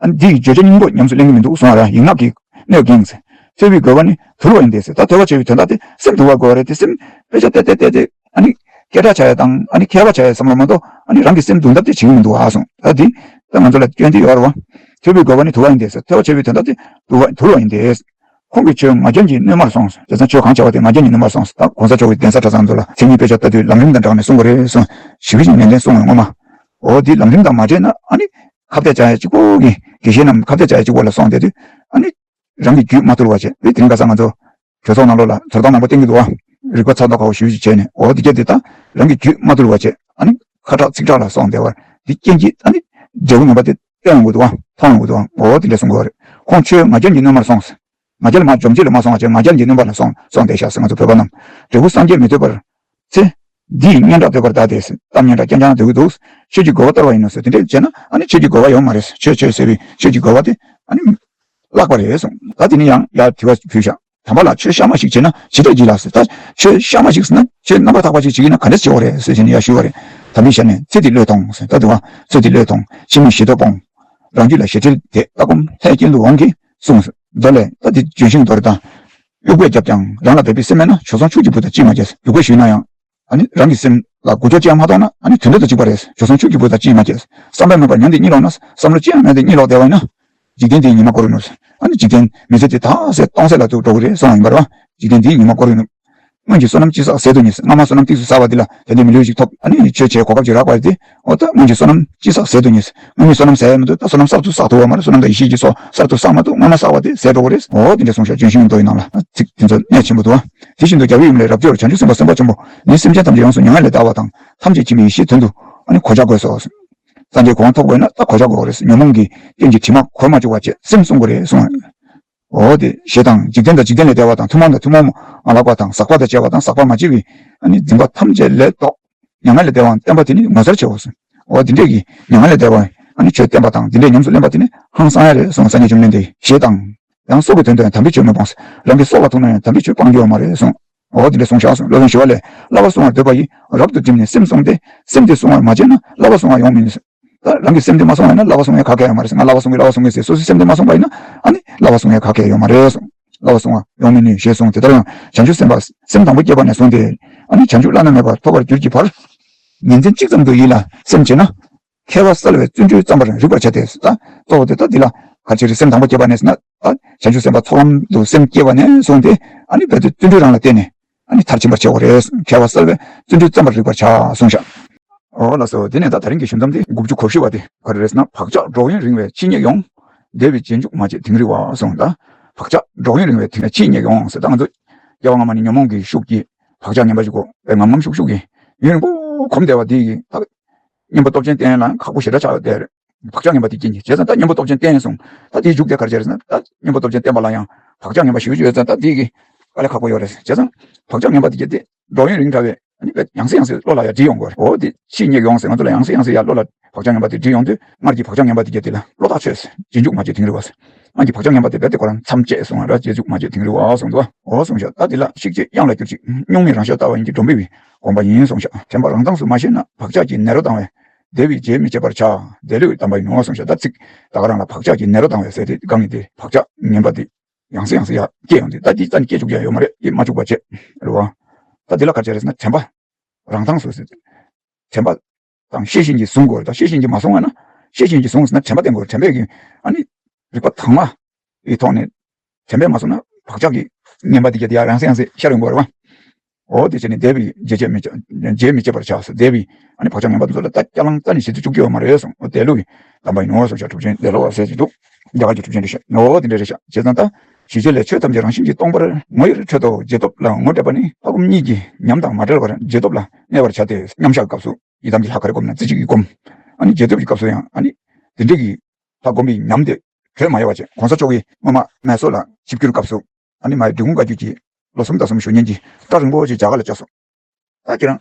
ཨ་ནི་འདི་ཡི་བརྗོད་བྱ་སྙིང་པོ་ཉམས་སུ་ལེན་གྱི་མི་འདུག་གསུང་བ་རེད། ཡིག་ནག་གི་སྣོད་འགེངས། ཐོས་པའི་དགོས་པ་ནི་དུལ་བ་ཡིན་ཏེ་ཟེར། ད་དོལ་བ་བྱས་པའི་དོན་དག་དེ་སེམས་དུལ་བར་དགོས་པ་རེད་དེ། སེམས་དཔེ་ཆ་བལྟས་བལྟས་བལྟས་བལྟས། ཨ་ནི་སྐད་གྲགས་ཆགས་ཡ་དང་། ཨ་ནི་མཁས་པ་ཆགས་ཡ་བསམ་བློ་མ་གཏོགས། ཨ་ནི་རང་གི་སེམས་དུལ་ཐབས་དེ་བྱེད་ཀྱི་མི་འདུག་ཨ་གསུངས། ད་འདི་ད་ང་ཚོ་ལ་སྐྱོན་དེ་ཡོད་རེད་བ། ཐོས་པའི་དགོས་པ་ནི་དུལ་བ་ཡིན་ཏེ་ཟེར། དོལ་བ་བྱས་པའི་དོན་དག་དེ་དུལ་བ་དུལ་བ་ཡིན་ཏེ། ཁོང་གིས་ཆོས་ང་རྒྱལ་གྱི་སྣོན་མར་སོང་ཟེར། དེ་ཙང་ཆོས་གང་བྱ་བ་དེ་ང་རྒྱལ་གྱི་སྣོན་མར་སོང་ཟེར། ད་གོང་ས་མཆོག་གི་གདན་ས་གྲྭ་ཚང་ཚོ་ལ་མཚན་ཉིད་དཔེ་ཆ་ལྟ་དུས་ལམ་རིམ་དང་སྦྲགས་ནས་གསུང་དགོས་རེད་གསུངས། ཞིབ་ཞིབ་ནན་ཏན་གསུངས་ཡོང་ངོ་མ། འོ་འདི་ལམ་རིམ་དང་མ་འབྲེལ་ན། ཨ་ནི་ཁ་གཏད་བཅག་ཡ་གཅིག་པོ་གི་དགེ་བཤེས་རྣམས་ཁ་གཏད་བཅག་ཡ་གཅིག་པོ་ལ་སོང་བསྡད་དུས། ཨ་ནི་རང་གི་རྒྱུད་མ་དུལ་བ་བྱས། དེ་དེ་རིང་ཁ་སང་ང་ཚོ་གྲོས་ཚོགས་ནང་ལོགས་ལ་ཚོར་སྟངས་མང་པོ་བསྟན་གྱི་འདུག་བ། རིག་པ་ཚགས་ཚུད་ཁག་པོ་ཞེ་པོ་ཅིག་བྱས་ནས། འོ་འདི་གྱད་དེ་ད་རང་གི་རྒྱུད་མ་དུལ་བ་བྱས། ཨ་ནི་ཁ་གྲགས་ཚིག་གྲགས་ལ་སོང་བསྡད་པ་འདི་རྐྱེན་གྱིས། ཨ་ནི་འབྲས་བུ་ངན་པ་དེ་སྟོན་ཡོང་གི་འདུག་བ། མཐོང་ཡོང་གི་འདུག་བ། འོ་དེ་འདྲ་གསུང་གི་ཡོད་རེད། ཁོང་ཆོས་ང་རྒྱལ་གྱི་སྣོན་མར་སོང་ཟེར། ང་རྒྱལ་མ་འཇོམས་བྱེད་ལ་མ་སོང་བ་བྱས། ང་རྒྱལ་གྱི་སྣོན་པ་ལ་སོང་སོང་བསྡད་ཤག་ཟེར། ང་ཚོ་བོད་པ་རྣམས་འབྲས་བུ་སངས་རྒྱས་མི་འདོད་པར། ཚེ་འདིའི་སྙན་གྲགས་འདོད་པར་གདའ་སྟེ་ཟེར། གཏམ་སྙན་གྲགས་རྐྱང་རྐྱང་འདོད་ཀྱི་འདུག་ཆོས་ཀྱི་རྒོལ་བ་གཏོར་བ་ཡིན་ནོ་ཟེར། དེ་འདྲས་བྱས་ན་ཨ་ནི་ཆོས་ཀྱི་རྒོལ་བ་ཡོད་མ་རེད། ཆོས་ཆོས་ཟེར་བའི་ཆོས་ཀྱི་རྒོལ་བ་དེ་ཨ་ནི་བརླག་པ་རེད་གསུངས། ད་དེ་ནས་ཡང་ཡར་དྲི་བ་ཕུལ་ཤག་དམ་པ་ལགས། ཆོས་གཤའ་མ་ཞིག་བྱེད་ན་ཇི་ལྟར་བགྱིད་ལགས་ཟེར། ད་ཆོས་གཤའ་མ་ཞིག་ཟེར་ན། ཆོས་རྣམ་པར་དག་པ་ཞིག་བྱེད་ཀྱི་ན་ག་འདྲས་བྱེད་དགོས་རེད་ཟེར་བྱས་ནས་ཡར་ཞུས་པ་རེད། དམ་པའི་ཞལ་ནས། ཚེ་འདི་བློས་ཐོངས་ཟེར། ད་དུ་བ། ཚེ་འདི་བློས་ཐོངས། ཕྱི་མའི་ཞེ་འདོད་སྤོངས། རང་རྒྱུད་ལ་ཞེ་ཁྲེལ་དེ་ལྟ་སྒོམ་ལྷའི་རྐྱེན་དུ་འོང་གི་གསུངས། མདོ་ལས། ད་འདི་ལྗོན་ཤིང་མདོ་རེད་ད། དབྱུག་པས་བརྒྱབ་ཀྱང་རང་ལ་འབད་པའི་སེམས་མེད་ན། བྱོལ་སོང་ཆུ་གི་འབུ་དང་ཅིས་མ་འགྱེས། སྡུག་པས་ཞུས་ན་ཡང་། ཨ་ནི་རང་གི་སེམས་ལ་འགུལ་སྐྱོད་ཅི་ཡང་མ་གཏོང་ན། ཨ་ནི་དུད་འགྲོ་དང་གཅིག་པ་རེད། བྱོལ་སོང་ཆུ་གི་འབུ་དང་ཅིས་མ་འགྱེས། བསམ་པས་མོས་པ་ཉམས་ཏེ་གཉིད་ལོག་ན། བསམ་བློ་ཅི་ཡང་མེད་དེ་གཉིད་ལོག་བསྡད་པ་ཡིན་ན། འཇིག་རྟེན་འདིའི་ཉི་མ་བསྐོར་བའི་ནུབ། ཨ་ནི་འཇིག་རྟེན་མི་ཚེ་དེ་ཐག་ཟད་སྟོང་ཟད་ལ་ཐུག་འགྲོ་གི་རེད་གསུངས་པ་ཡིན་པ་རེད་བ། འཇིག་རྟེན་འདིའི་ཉི་མ་བསྐོར་བའི་ནུབ། སྔོན་གྱི་བསོད་ནམས་ཅི་བསགས་ཟད་དུ་ཉེས། སྔ་མ་བསོད་ནམས་ཏོག་ཙམ་བསགས་པ་འདི་ལ་དེ་འདྲའི་མི་ལུས་ཤིག་ཐོབ། ཨ་ནི་ཆོས་བྱེད་གོ་སྐབས་ཅིག་རག་པ་རེད་དེ། འོ་ད་སྔོན་གྱི་བསོད་ནམས་ཅི་བསགས་ཟད་དུ་ཉེས། སྔོན་གྱི་བསོད་ནམས་ཟད་ཡ་མི་འདུག་ད་བསོད་ནམས་གསར་དུ་བསགས་ཐུབ་པ་མ་རེད། བསོད་ནམས་དང་ཡེ་ཤེས་ཀྱི་ཚོགས་གསར་དུ་བསགས་མ་ཐུབ། སྔོན་མ་བསགས་པ་དེ་ཟད་འགྲོ་གི་རེད། འོ་དེ་འདྲ་གསུངས་ཤག་ལྗོན་ཤིང་མདོ་ཡི་ནང་ལ་ཚིག་དེ་ཚོ་གནད་ཆེན་པོ་འདུག་བ། དེ་བཞིན་དུ་རྒྱལ་བའི་ཡུམ་ལས་རབ་འབྱོར་བྱང་ཆུབ་སེམས་དཔའ་སེམས་དཔའ་ཆེན་པོ་ནི། སེམས་ཅན་ཐམས་ཅད་ཡོངས་སུ་མྱ་ངན་ལས་འདའ་བ་དང་། ཐམས་ཅད་མཁྱེན་པའི་ཡེ་ཤེས་དོན་དུ་ཨ་ནི་གོ་ཆ་བགོས་སོ། སངས་རྒྱས་གོ་འཕང་ཐོབ་དགོས་ན་ད་གོ་ཆ་བགོས་རེད། ཉོན་མོངས་ཀྱི་རྐྱེན་གྱིས་དྲི་མ་གོས་མ་བཅུག་པ་བྱས་སེམས་བསྲུང་དགོས་རེད་གསུངས། འོ་དེ་ཞེ་སྡང་འཇིག་རྟེན་དང་འཇིག་རྟེན་ལས་འདས་པ་དང་། ཐུན་མོང་དང་ཐུན་མོང་མ་ལགས་པ་དང་། ཟག་པ་དང་བཅས་པ་དང་ཟག་པ་མ་བྱས་པའི་ཨ་ནི་འཛིན་པ་ཐམས་ཅད་ལས་ལྡོག། མྱ་ངན་ལས་འདས་པའང་བསྟན་པ་དེ་ནི་ངོ་མཚར་ཆེའོ་གསུངས། འོ་དེ་འདྲས་ཀྱི་མྱ་ངན་ལས་འདས་པའི་ཨ་ནི་ཆོས་བསྟན་པ་དང་དེ་འདྲས་ཉམས་སུ་ལེན་པ་དེ་ནི་ཧང་སང་ཡ་རེད་གསུངས། སངས་རྒྱས་བཅོམ་ལྡན་འདས་ཞེ་སྡང་། ཡང་སྲོག་གི་དོན་དུ་ཡང་དམ་པའི་ཆོས་མི་སྤོང་ཟེར། རང་གི་སྲོག་ལ་ཐུག་ན་ཡང་དམ་པའི་ཆོས་སྤང་རྒྱུ་ཡོད་མ་རེད་གསུངས། འོ་དེ་འདྲ་གསུངས་བཞག་གསུངས། སློབ་དཔོན་ཞི་བ་ལྷས་བསླབ་པ་བསྲུང་བར་འདོད་པ་ཡིས་རབ་ཏུ་བསྒྲིམས་ནས་སེམས་བསྲུང་སྟེ། སེམས་དེ་བསྲུང་བར་མ་བྱས་ན་བསླབ་པ་བསྲུང་བ་ཡོང་མིན། ད་རང་གི་སེམས་དེ་མ་བསྲུང་བ་ཡིན་ན་བསླབ་པ་བསྲུང་ཡས་ག་གེ་ཡོད་མ་རེད། ང་བསླབ་པ་བསྲུང་གི་བསླབ་པ་བསྲུང་གི་ཟེར། སོ་སོའི་སེམས་དེ་མ་བསྲུངས་པ་ཡིན་ན་ཨ་ནི་བསླབ་པ་བསྲུང་ཡས་ག་གེ་ཡོད་མ་རེད་གསུངས། བསླབ་པ་བསྲུང་བ་ཡོང་མིན་ནི་ཞེས་གསུངས། དེ་ལྟར་ཡང་བྱང་ཆུབ་སེམས་དཔའ་སེམས་དང་པོ་སྐྱེས་པ་ནས་བཟུང་སྟེ། ཨ་ནི་བྱང་ཆུབ་བླ་ན་མེད་པ་ཐོབ་པར་གྱུར་གྱི་བར། ཉིན་མཚན་གཅིག་ཙམ་དུ་ཡིད་ལ་སེམས་བྱེད་ན། མཁས་པ་གསལ་བས་བརྩོན་འགྲུས་བརྩམ་པར་རིག་པར་བྱ་སྟེ། ད་གཙོ་བོ་དེ་ད་འདི་ལ་ག་ཅི་རེད། སེམས་དང་པོ་སྐྱེས་པ་ནས་ཟེར་ན། ད་བྱང་ཆུབ་སེམས་དཔའ་ཚོགས་ལམ་དུ་སེམས་སྐྱེས་པ་ནས་བཟུང་སྟེ། ཨ་ནི་རྦད་དེ་བརྩོན་འགྲུས་རང་ལ་བརྟེན་ནས་ཨ་ནི་མཐར་ཕྱིན་པར་བྱེད་དགོས་རེད། མཁས་པ་གསལ་བས་བརྩོན་འགྲུས་བརྩམ་པར་རིག་པར་བྱ་གསུངས་ཤག་འོ་ལགས་སོ། དེ་ནས་ད་ད་རིང་གི་ཞུ་མཚམས་དེ་དགུ་བཅུ་གོ་བཞི་བ་དེ་ག་རེ་རེད་ཟེར་ན། བག་ཆགས་སྒྲོག་ཡུན་རིང་བས་ཕྱིས་རྙེད་ཡོང་། འདས་པའི་རྗེས་འཇུག་མ་བྱེད་དིང་རི་བ་གསུངས། ད་བག་ཆགས་སྒྲོག་ཡུན་རིང་བས་དིང་ཕྱིས་རྙེད་ཡོང་ཟེར། ད་ང་ཚོ་སྐྱེ་བ་སྔ་མ་ནས་ཉོན་མོངས་ཀྱི་ཤུགས་ཀྱིས་བག་ཆགས་ངན་པ་ཞིག་གོ་བས་ངམ་ངམ་ཤུགས་ཤུགས་ཀྱིས་ཡུན་རིང་པོ་གོམས་བསྡད་པ་དེ་ཡིས་ད་གཉེན་པོ་སྟོབས་ཆེན་བསྟེན་ལ་ཁག་པོ་ཞེ་དྲག་ཆགས་བསྡད་རེད། བག་ཆགས་ངན་པ་དེ་རྐྱེན་གྱིས། བྱས་ཙང་ད་གཉེན་པོ་སྟོབས་ཆེན་བསྟེན་སོང་། ད་དེའི་མཇུག་དེ་ག་རེ་བྱས་རེད་ཟེར་ན། ད་གཉེན་པོ་སྟོབས་ཆེན་བསྟེན་པ་ལ་ཡང་བག་ཆགས་ངན་པ་ཞེ་པོ་ཅིག་ཡོད་ཙང་ད་དེ་གི་དཀའ་ལས་ཁག་པོ་ཡོད་རེད། བྱས་ཙང་བག་ཆགས་ངན་པ་དེ་རྐྱེན་དེ་སྒྲོག་ཡུན་རིང་དྲགས་པས་ཨ་ནི་བས་ཡང་སེ་ཡང་སེ་བློ་ལ་ཡང་འདྲིས་ཡོང་གི་རེད། འོ་དེ་ཕྱིས་རྙེད་ཡོང་ཟེར། ང་ཚོ་ལ་ཡང་སེ་ཡང་སེ་ཡང་བློ་ལ་བག་ཆགས་ངན་པ་དེ་འདྲིས་ཡོང་དུས། སྔར་གྱི་བག་ཆགས་ངན་པ་དེ་རྐྱེན་དེ་ལ་བློ་ཐག་ཆོད་ཟེར། རྗེས་འཇུག་མ་བྱེད་དིང་རི་བ་ཟེར། སྔར་གྱི་བག་ཆགས་ངན་པ་དེ་རྦད་དེ་ཁོ་རང་མཚམས་བཅད་སོང་བ་རེད། རྗེས་འཇུག་མ་བྱེད་དིང་རི་བ་གསུངས་འདུག་འོ་གསུངས་ཤག་ད་དེ་ལ་ཤིག་ཅེས་དབྱངས་ལ་གྱུར་ཅིག་སྨྱུག་མིག་རང་ཤར་ལྟ་བ་ཡིན་གྱི། སྒྲོམ་པའི་ དགོངས་པ་ཡིན་གསུངས་ཤག་དྲན་པ་རང་མཚངས་སུ་མ་ཤེས་ན། བག་ཆགས་ཀྱིས་ནད་རོ་ལྡང་བས། བདེ་བའི་རྗེས་མི་བྱེད་པར་བྱ། བདེ་ལུས་དམ་པ་ཡིན་ནོ་གསུངས་ཤག་ད་ཚིག་ད་ག་རང་ལ་བག་ཆགས་ཀྱིས་ནད་རོ་ལྡང་བས་ཟེར་ཏེ་སྒང་གི་དེ་བག་ཆགས་ངན་པ་དེ་ཡང་སེ་ཡང་སེ་ཡར་སྐྱེ་ཡོང་དུས། ད་འདི་རྩ་ནས་སྐྱེ་བཅུག་ཡ་ཡོད་མ་རེད། སྐྱེ་མ་བཅུག་པ་བྱས་རེད་བ། ད་འདི་ལ་ག་རེ་བྱས་རེད་ཟེར་ན། དྲན་པ་རང་མཚངས་སུ་ཟེར། དྲན་པ་དང་ཤེས་བཞིན་གྱིས་བཟུང་དགོས་རེད། ད་ཤེས་བཞིན་གྱིས་མ་བཟུང་བ་ན། ཤེས་བཞིན་གྱིས་བཟུང་ཟེར་ན་དྲན་པ་བསྟེན་དགོས་རེད། དྲན་པས་ཀྱི་ཨ་ནི་རིག་པ་དྭངས་མ་ཡི་ཐོག་ནས་དྲན་པས་མ་བཟུང་ན། བག་ཆགས་ཀྱི་ངན་པ་འདི་ག་དེ་ཡར་ཡང་སེ་ཡང་སེ་ཤར་ཡོང་གི་ཡོད་རེད་བ། འོ་དེ་བྱས་ནས་བདེ་བའི་རྗེས་བྱེད་མི་བྱ། རྗེས་མི་བྱེད་པར་བྱ་ཟེར། བདེ་བའི་ཨ་ནི་བག་ཆགས་ངན་པ་འདི་ཚོ་ལ་ད་སྐྱ་ལང་རྩ་ནས་ཞེ་དྲག་བཅུག་རྒྱུ་ཡོད་མ་རེད་གསུངས། འོ་བདེ་ལུགས་ཀྱི་དམ་པ་ཡིན་ནོ་གསུངས་ཤག་གྲུབ་ཆེན་བདེ་ལོ་བ་ཟེར་གྱི་འདུག་རྒྱ་གར་གྱི་གྲུབ་ཆེན་རེད་ཤག་འོ་དེ་འདྲ་རེད་ཤག་བྱས་ཙང་ད་ཞི་བྱེད་ལས་ཆོས་ཐམས་ཅད་རང་བཞིན་གྱིས་སྟོང་པར་ངོ་ཡི་འཕྲོད་དོ། རྗེས་ཐོབ་ལ་ངོ་སྤྲད་པ་ནི། ལྷ་སྒོམ་གཉིས་ཀྱི་ཉམས་དང་མ་བྲལ་བར་རྗེས་ཐོབ་ལ་གནས་པར་བྱ་སྟེ། མཉམ་བཞག་གི་སྐབས་སུ་ཡི་དམ་གྱི་ལྷ་ག་རེ་བསྒོམ་ན་རྩེ་གཅིག་གིས་བསྒོམ། ཨ་ནི་རྗེས་ཐོབ་ཀྱི་སྐབས་སུ་ཡང་ཨ་ནི་དེ་འདྲ་གི་ལྷ་སྒོམ་པའི་ཉམས་དེ་བྲལ་མ་ཡོང་བ་བྱས། གོང་ས་མཆོག་གིས་སྔོན་མ་མེ་སོར་ལ་ཆིབས་བསྒྱུར་སྐབས་སུ་ཨ་ནི་མ་ཡི་འབྲི་གུང་བཀའ་བརྒྱུད་ཀྱི་ལོ་གསུམ་དང་གསུམ་བཞུགས་མཁན་གྱི་སྐྲ་རིང་པོ་ཅིག་རྒྱ་གར་ལ་བཅག་སོང་། ད་ཁྱེད་རང་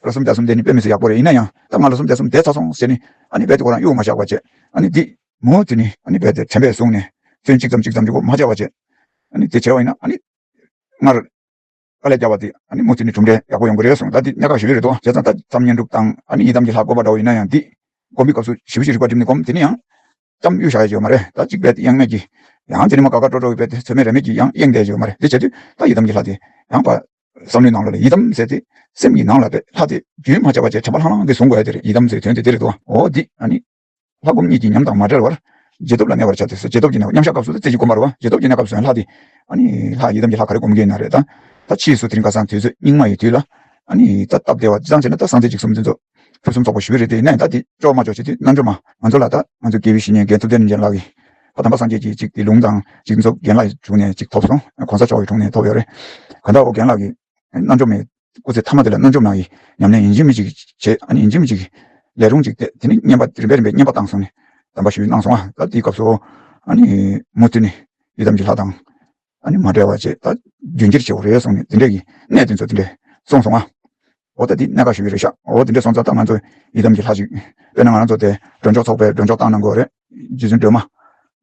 ལོ་གསུམ་དང་གསུམ་བསྡད་ནས་དཔེ་མི་སྲིད་ཡག་པོ་རེད། ཡིན་ན་ཡང་ད་ང་ལོ་གསུམ་དང་གསུམ་བསྡད་ཚར་སོང་ཟེར་ནས་ཨ་ནི་རྦད་དེ་ཁོ་རང་གཡུག་མ་བཞག་པ་བྱས། ཨ་ནི་འདི་མུ་མཐུད་ནས་ཨ་ནི་རྦད་དེ་དྲན་པས་བཟུང་ནས་ཚུན་གཅིག་ཙམ་གཅིག་ཙམ་གཅིག་པོ་མ་ཆག་པ་བྱས། ཨ་ནི་དེ་བྱས་པ་ཡིན་ན་ཨ་ནི་སྔར་དཀའ་ལས་བརྒྱབ་པ་དེ་ཨ་ནི་མུ་མཐུད་ནས་གྲུབ་འབྲས་ཡག་པོ་ཡོང་གི་རེད་གསུངས། ད་འདི་གནད་འགག་ཞེ་པོ་རེད་འདུག་བྱས་ཙང་ད་མཚམས་བསྙེན་སྒྲུབ་དང་ཨ་ནི་ཡི་དམ་གྱི་ལྷ་བསྒོམ་པ་འདྲ་བོ་ཡིན་ན་ཡང་འདི་སྒོམ་པའི་སྐབས་སུ་ཞེ་པོ་ཅིག་རིག་པ་སྒྲིམ་ནས་སྒོམ། དེ་ནི་ཡང་ཙམ་གཡུག་བཞག་ཡ་ཡོད་མ་རེད། ད་གཅིག་རྦད་དེ་གཡེང་མེད་ཀྱི་ཡང་དེ་ནི་མ་དགའ་དགའ་སྤྲོ་སྤྲོ་གི་རྦད་དེ་ཚོད་མེད་རེ་མེད་ཀྱི་ཡང་གཡེང་བསྡད་ཡོད་མ་རེད། དེ་བྱེད་དུས་ད་ཡི་དམ་གྱི་ལྷ་དེ་ཡང་ཕར་བསམ་བློའི་ནང་ལོགས་ལ་ཡི་དམ་ཟེར་དེ་སེམས་ཀྱི་ནང་ལ་རྦད་ལྷ་དེ་རྒྱུན་མ་ཆད་པ་བྱས་དྲན་པ་ལྷང་ལྷང་གིས་བཟུང་དགོས་ཡ་དེ་རེད། ཡི་དམ་ཟེར་དོན་དེ་དེ་རེད་དོ། འོ་འདི་ཨ་ནི་ལྷ་སྒོམ་གཉིས་ཀྱི་ཉམས་དང་མ་བྲལ་བར་རྗེས་ཐོབ་ལ་གནས་པར་བྱ་སྟེ་ཟེར། རྗེས་ཐོབ་ཀྱི་གནས། མཉམ་བཞག་སྐབས་སུ་ད་རྩེ་གཅིག་བསྒོམ་པ་རེད་བ། རྗེས་ཐོབ་ཀྱི་གནས་སྐབས་སུ་ཡང་ལྷ་དེ་ཨ་ནི་ལྷ་ཡི་དམ་གྱི་ལྷ་ག་རེ་སྒོམ་གྱི་ཡིན་ན་རེད། ད་ད་ཕྱིས་སུ་དེ་རིང་ཁ་སང་དུས་ཚོད་སྙིགས་མ་ཡི་དུས་ལ་ཨ་ནི་ད་སྟབས་བདེ་བ་ཅི་ཙང་བྱས་ན་ད་སངས་རྒྱས་བྱེད་ཚུལ་འདི་ཚོ་ཕུན་སུམ་ཚོགས་པ་ཞེ་པོ་རེད། དེ་ཡིན་ན་ཡང་ད་དེ་ལྕོགས་མ་ལྕོགས་བྱེད་དུས་རྣལ་འབྱོར་མ་ང་ཚོ་ལ་ད་ང་ཚོ་དགེ་བའི་བཤེས་གཉེན་རྒན་ཐུབ་བསྟན་རིན་ཆེན་ལགས་ཀྱིས་ཕ་དམ་པ་སངས་རྒྱས་ཀྱི་ཅིག་དེ་ལུང་དང་ཅིག་ཚོ་རྒན་ལགས་ཀྱི་དྲུང་ནས་ཅིག་ཐོབ་སོང་། གོང་ས་མཆོག་གི་དྲུང་ནས་ཐོབ་ཡོད་རེད། ག་ད་འོ་རྒན་ལགས་ཀྱིས་རྣལ་འབྱོར་མའི་སྐུ་ཚེ་མཐའ་མ་དེ་ལ་རྣལ་འབྱོར་མ་ཡི་ཉམས་ལེན་ཡིན་གཅིག་མིན་གཅིག་བྱས། ཨ་ནི་ཡིན་གཅིག་མིན་གཅིག་ལས་རུང་གཅིག་བལྟས། དེ་ནི་བསྙེན་པ་རིམ་པས་རིམ་པས་བསྙེན་པ་བཏང་སོང་ནས་གདམས་པ་ཞུས་གནང་སོང་ཨ། ད་དེའི་སྐབས་སུ་ཨ་ནི་མུ་མཐུད་ནས་ཡི་དམ་གྱི་ལྷ་དང་ཨ་ནི་མ་བྲལ་བ་བྱས། ད་རྒྱུན་ཁྱེར་བྱེད་དགོས་རེད་གསུངས་ནས་དེ་འདྲས་ཀྱི་གནད་དེ་ཚོ་དེ་འདྲས་གསུངས་སོང་ཨ། འོ་ད་འདི་གནད་འགག་ཞུ་གི་རེད་ཤག་འོ་དེ་འདྲས་སོང་ཙང་ད་ང་ཚོ་ཡི་དམ་གྱི་ལྷ་ཅིག་དཔེར་ན་ང་རང་ཚོ་དེ་མགྲོན་ཆོག་ཚོགས་པའི་མགྲོན་ཆོག་བཏང་གནང་དགོས་རེད། རྗེ་བཙུན་སྒྲོལ་མ།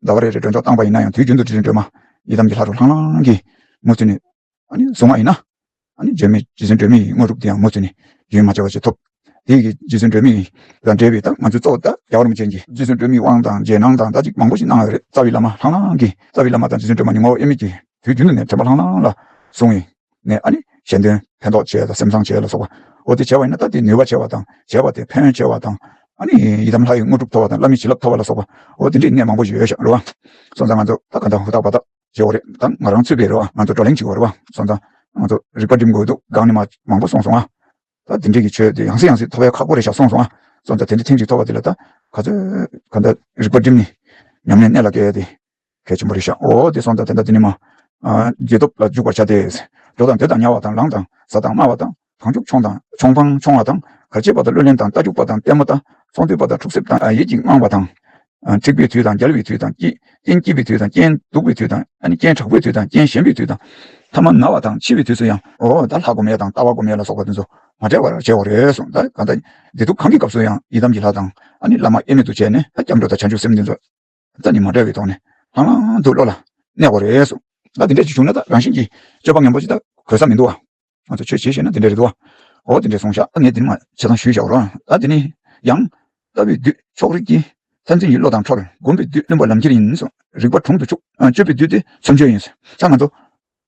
ཟླ་བ་རེ་རེ་མགྲོན་ཆོག་བཏང་པ་ཡིན་ན་ཡང་དུས་རྒྱུན་དུ་རྗེ་བཙུན་སྒྲོལ་མ་ཡི་དམ་གྱི་ལྷ་རུ་ལྷང་ལྷང་གིས་མུ་མཐུད་ནས་ཨ་ནི་བཟུང་བ་ཡིན་ན། ཨ་ནི་བརྗོད་མེད་རྗེ་བཙུན་སྒྲོལ་མའི་དངོས་གྲུབ་དེ་ཡང་མུ་མཐུད་ནས་རྒྱུན་མ་ཆད་པ་ཞིག་ཐོབ། དེ་གི་རྗེ་བཙུན་སྒྲོལ་མའི་དང་འབྲེལ་བའི་ད་ང་ཚོའི་གཙོ་བོ་ད་རྒྱལ་བ་རིན་པོ་ཆེ་གི་རྗེ་བཙུན་སྒྲོལ་མའི་དབང་དང་རྗེས་གནང་དང་ད་ཅིག་མང་པོ་ཞིག་གནང་ཡོད་རེད། རྩ་བའི་བླ་མ་ལྷང་ལྷང་གིས་རྩ་བའི་བླ་མ་དང་རྗེ་བཙུན་སྒྲོལ་མ་ཉིན་མོ་དབྱེར་མེད་ཀྱི་དུས་རྒྱུན་དུ་ནས་དྲན་པ་ལྷང་ལྷང་ལ་བཟུང་ཡིན་ནས་ཨ་ནི་གཞན་དོན་ཕན་ཐོགས་བྱས་དང་སེམས་བཟང་བྱས་ལ་སོགས་པ། འོ་དེ་བྱས་པ་ཡིན་ན་ད་དེ་ནུས་པ་ཆེ་བ་དང་བྱས་པ་དེ་ཕན་ཡོན་ཆེ་བ་དང་ཨ་ནི་ཡི་དམ་ལྷ་ཡི་དངོས་གྲུབ་ཐོབ་པ་དང་བླ་མའི་བྱིན་རླབས་ཐོབ་པ་ལ་སོགས་པ། འོ་དེ་འདྲའི་གནད་མང་པོ་ཞིག་ཡོད་ཤག་རེད་བ། སོང་ཙང་ང་ཚོ་ད་ག་འདྲ་ཧུར་ཐག་འབད་ཐག་བྱེད་དགོས་རེད། ད་ང་རང་ཚུད་པའི་རེད་བ། ང་ཚོ་བགྲོ་གླེང་བྱེད་དགོས་རེད་བ། སོང་ཙང་ང་ཚོ་རིག་པ་སྒྲིམ་དགོས་འདུག་སྒང་ནས་མ་མང་པོ་གསུངས་སོང་ཨ། ད་དེ་འདྲས་ཀྱི་ཆོས་དེ་ཡང་སེ་ཡང་སེ་ཐོབ་ཡ་ཁག་པོ་རེད་ཤག་གསུངས་སོང་ཨ། སོང་ཙང་དེ་འདྲ་ཐེངས་གཅིག་ཐོབ་པ་དེ་ལ་ད་ག་ཚོད་ག་འདྲ་རིག་པ་སྒྲིམ་ནས་ཉམས་ལེན་གནད་ལ་འཁེལ་ཡ་དེ་གལ་ཆེན་པོ་རེད་ཤག་འོ་དེ་སོང་ཙང་དེ་འདྲ་དེ་ནས་མ་རྗེས་ཐོབ་ལ་འཇུག་པར་བྱ་སྟེ། འགྲོ་དང་སྡོད་དང་ཉལ་བ་དང་ལངས་དང་ཟ་དང་སྨྲ་བ་དང་། གང་བྱུང་མཆོང་དང་མཆོང་འཕང་མཆོང་བ་དང་། གར་བྱེད་པ་དང་གླུ་ལེན་དང་རྟ་རྒྱུག་པ་དང་ལྟད་མོ་དང་ཚོང་འདུས་པ་དང་འཁྲུག་སེམས་དང་ཡིད་ཀྱིས་དངངས་པ་དང་། འཁྲིག་པའི་དུས་དང་རྒྱལ་བའི་དུས་དང་སྐྱིད་རྐྱེན་སྐྱིད་པའི་དུས་དང་རྐྱེན་སྡུག་པའི་དུས་དང་ཨ་ནི་རྐྱེན་དྲག་པོའི་དུས་དང་རྐྱེན་ཞན་པའི་དུས་དང་། ཐ་མ་ན་བ་དང་འཆི་བའི་དུས་སུ་ཡང་འོ་ད་ལྷ་སྒོམ་ཡས་དང་ལྟ་བ་སྒོམ་ཡས་ལ་སོགས་པ་དེ་ཚོ་མ་བྲལ་བར་བྱེད་དགོས་རེད་གསུངས། ད་གང་ལྟར་བདེ་སྡུག་གང་གི་སྐབས་སུ་ཡང་ཡི་དམ་གྱི་ལྷ་དང་ཨ་ནི་བླ་མ་དབྱེར་མེད་དུ་བྱས་ནས་ད་སྐྱབས་འགྲོ་དང་བྱང་ཆུབ་སེམས་དེ་ཚོ་རྩ་ནས་མ་བྲལ་བའི་ཐོག་ནས་ལྷང་ལྷང་དུ་བློ་ལ་གནས་དགོས་རེད་གསུངས། ད་དེ་འདྲ་ཅིག་བྱུང་ན་ད་རང་བཞིན་གྱིས་སྤྱོད་པ་ངན་པོ་ཅིག་ད་གོལ་ས་མི་འདུག་བ། ང་ཚོ་ཆོས་བྱེད་ཤེས་ན་དེ་འདྲ་རེད་དོ། འོ་དེ་འདྲ་སོང་ཤག་ངས་དེ་ནི་མ་ཆ་ཚང་ཞུས་བཞག་རོགས། ད་དེ་ནི་ཡང་ལྟ་བའི་བདུད་ཕྱོགས་རིས་ཀྱི་མཚན་འཛིན་གྱི་བློ་དང་འཕྲོར་བསྒོམ་པའི་བདུད་བླུན་པ་ལམ་ཁྱེར་ཡིན་གསུངས། རིག་པ་དྲུང་དུ་ཆུག་སྤྱོད་པའི་བདུད་དེ་མཚམས་སྦྱོར་ཡིན། ད་ང་ཚོ་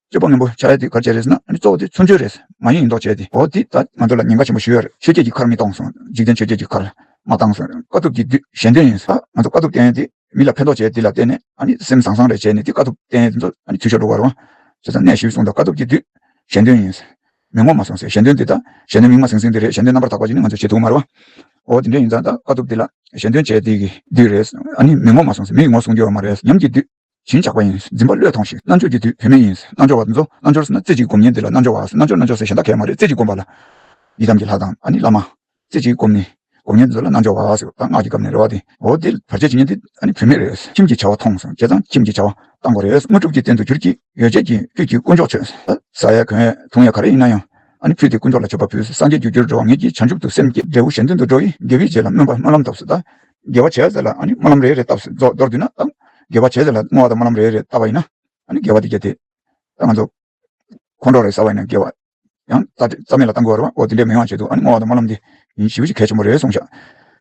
སྤྱོད་པ་ངན་པོ་བྱ་ཡ་དེ་ག་རེ་བྱས་རེད་ཟེར་ན་ཨ་ནི་གཙོ་བོ་དེ་མཚམས་སྦྱོར་རེད། མ་ཡིན་ཡིན་མདོག་བྱས་ཏེ་འོ་དེ་ད་ང་ཚོ་ལ་ཉེན་ཁ་ཆེན་པོ་ཞིག་ཡོད་རེད། ཆོས་བརྒྱད་ཀྱི་ཁར་མི་གཏོང་གསུངས། འཇིག་རྟེན་ཆོས་བརྒྱད་ཀྱི་ཁར་མ་བཏང་གསུངས། དཀའ་ཐུབ་ཀྱི་བདུད་གཞན་དོན་ཡིན། ད་ང་ཚོ་དཀའ་ཐུབ་བསྟན་ཡ་དེ། མི་ལ་ཕན་ཐོགས་བྱས་དེ་ལ་བརྟེན་ནས་ཨ་ནི་སེམས་བཟང་བཟང་རེ་བྱས་ནས་དེ་དཀའ་ཐུབ་བསྟན་དེ་ཚོ་ཨ་ནི་འཐུས་ཤོར་འགྲོ་བ་རེད་བ། བྱས་ཙང་གནད་ཞིབ་གསུངས་དང་དཀའ་ཐུབ་ཀྱི་བདུད་གཞན་དོན་ཡིན། མི་ངོ་མ་སོང་ཟེར། གཞན་དོན་དེ་ད་གཞན་དོན་མིག་མ་ཟིང་ཟིང་དེ་རེད། གཞན་དོན་རྣམ་པར་དག་པ་ཅིག་ནི་ང་ཚོ་བྱེད་ཐུབ་མ་རེད་བ། འོ་དེ་འདྲ་ཡིན་ཙང་ད་དཀའ་ཐུབ་དེ་ལ་གཞན་དོན་བྱས་དེ་གི་བདུད་རེད། ཨ་ནི་མི་ངོ་མ་སོང་ཟེར། མིའི་ངོ་སྲུང་རྒྱུ་ཡོད་མ་རེད། ཉམས་ཀྱི་བདུད་བྱིན་ཆགས་པ་ཡིན། འཛིན་པ་བློས་ཐོངས་ཤིག་རྣལ་འབྱོར་གྱི་བདུད་བུད་མེད་ཡིན། རྣལ་འབྱོར་བ་དེ་ཚོ་རྣལ་འབྱོར་ཟེར་ན་རྩེ་གཅིག་སྒོམ་མཁན་དེ་ལ་རྣལ་འབྱོར་བ་ཟེར། རྣལ་འབྱོར་རྣལ་འབྱོར་ཟེར་གཞན་དག་གས་མ་རེད། རྩེ་གཅིག་སྒོམ་པ་ལ་ཡི་དམ་གྱི་ལྷ་དང་ཨ་ནི་བླ་མ། རྩེ་གཅིག་སྒོམ་ནི། སྒོམ་ཉན་ཚོ་ལ་རྣལ་འབྱོར་བ་ཟེར། ད་སྔགས་ཀྱི་སྐབས་ནས་རེད་བ། དེ་འོ་དེ་བར་ཆད་བྱེད་ཉན་དེ་ཨ་ནི་བུད་མེད་རེད། ཁྱིམ་གྱི་བྱ་བ་ཐོངས་སོང་། བྱས་ཙང་ཁྱིམ་གྱི་བྱ་བ་བཏང་དགོས་རེད། དངོས་གྲུབ་ཀྱི་རྟེན་དུ་གྱུར་ཅིག་ཡོ་བྱད་ཀྱི་ཕུད་ཀྱིས་དཀོན་མཆོག་མཆོད། ཟ་ཡ་གོན་ཡ་འཐུང་ཡ་ག་རེ་ཡིན་ན་ཡང་ཨ་ནི་ཕུད་དེ་དཀོན་མཆོག་ལ་མཆོད་པ་ཕུལ། སངས་རྒྱས་རྒྱུར་གྱུར་འགྲོ་བ་ངེད་ཀྱི་བྱང་ཆུབ་ཏུ་སེམས་བསྐྱེད། འབྲས་བུ་གཞན་དོན་དུ་འགྲོ་བའི་དགེ་བའི་རྗེས་ལ་སྨོན་པ་སྨོན་ལམ་བཏབ་སོ། ད་དགེ་བ་བྱས་ཚེ་ལ་ཨ་ནི་སྨོན་ལམ་རེ་རེ་བཏབ་སོ། མདོར་བསྡུས་ན་ད་དགེ་བ་བྱས་ཚེ་ལ་བསྔོ་བ་དང་སྨོན་ལམ་རེ་རེ་བཏབ་པ་ཡིན་ན་ཨ་ནི་དགེ་བ་དེ་བརྒྱ་དེ་ད་ང་ཚོ་ཁོང་ཁྲོ་རེ་ཟ་བ་ཡིན་ན་དགེ་བ། ཡང་རྩ་རྩ་མེད་ལ་བཏང་དགོས་རེད་བ། འོ་དེ་འདྲས་མི་ཡོང་བ་ཆེད་དུ། ཨ་ནི་བསྔོ་བ་དང་སྨོན་ལམ་འདི་ཡིན་ཞེ་པོ་ཅིག་གལ་ཆེན་པོ་རེད་གསུངས་ཤག་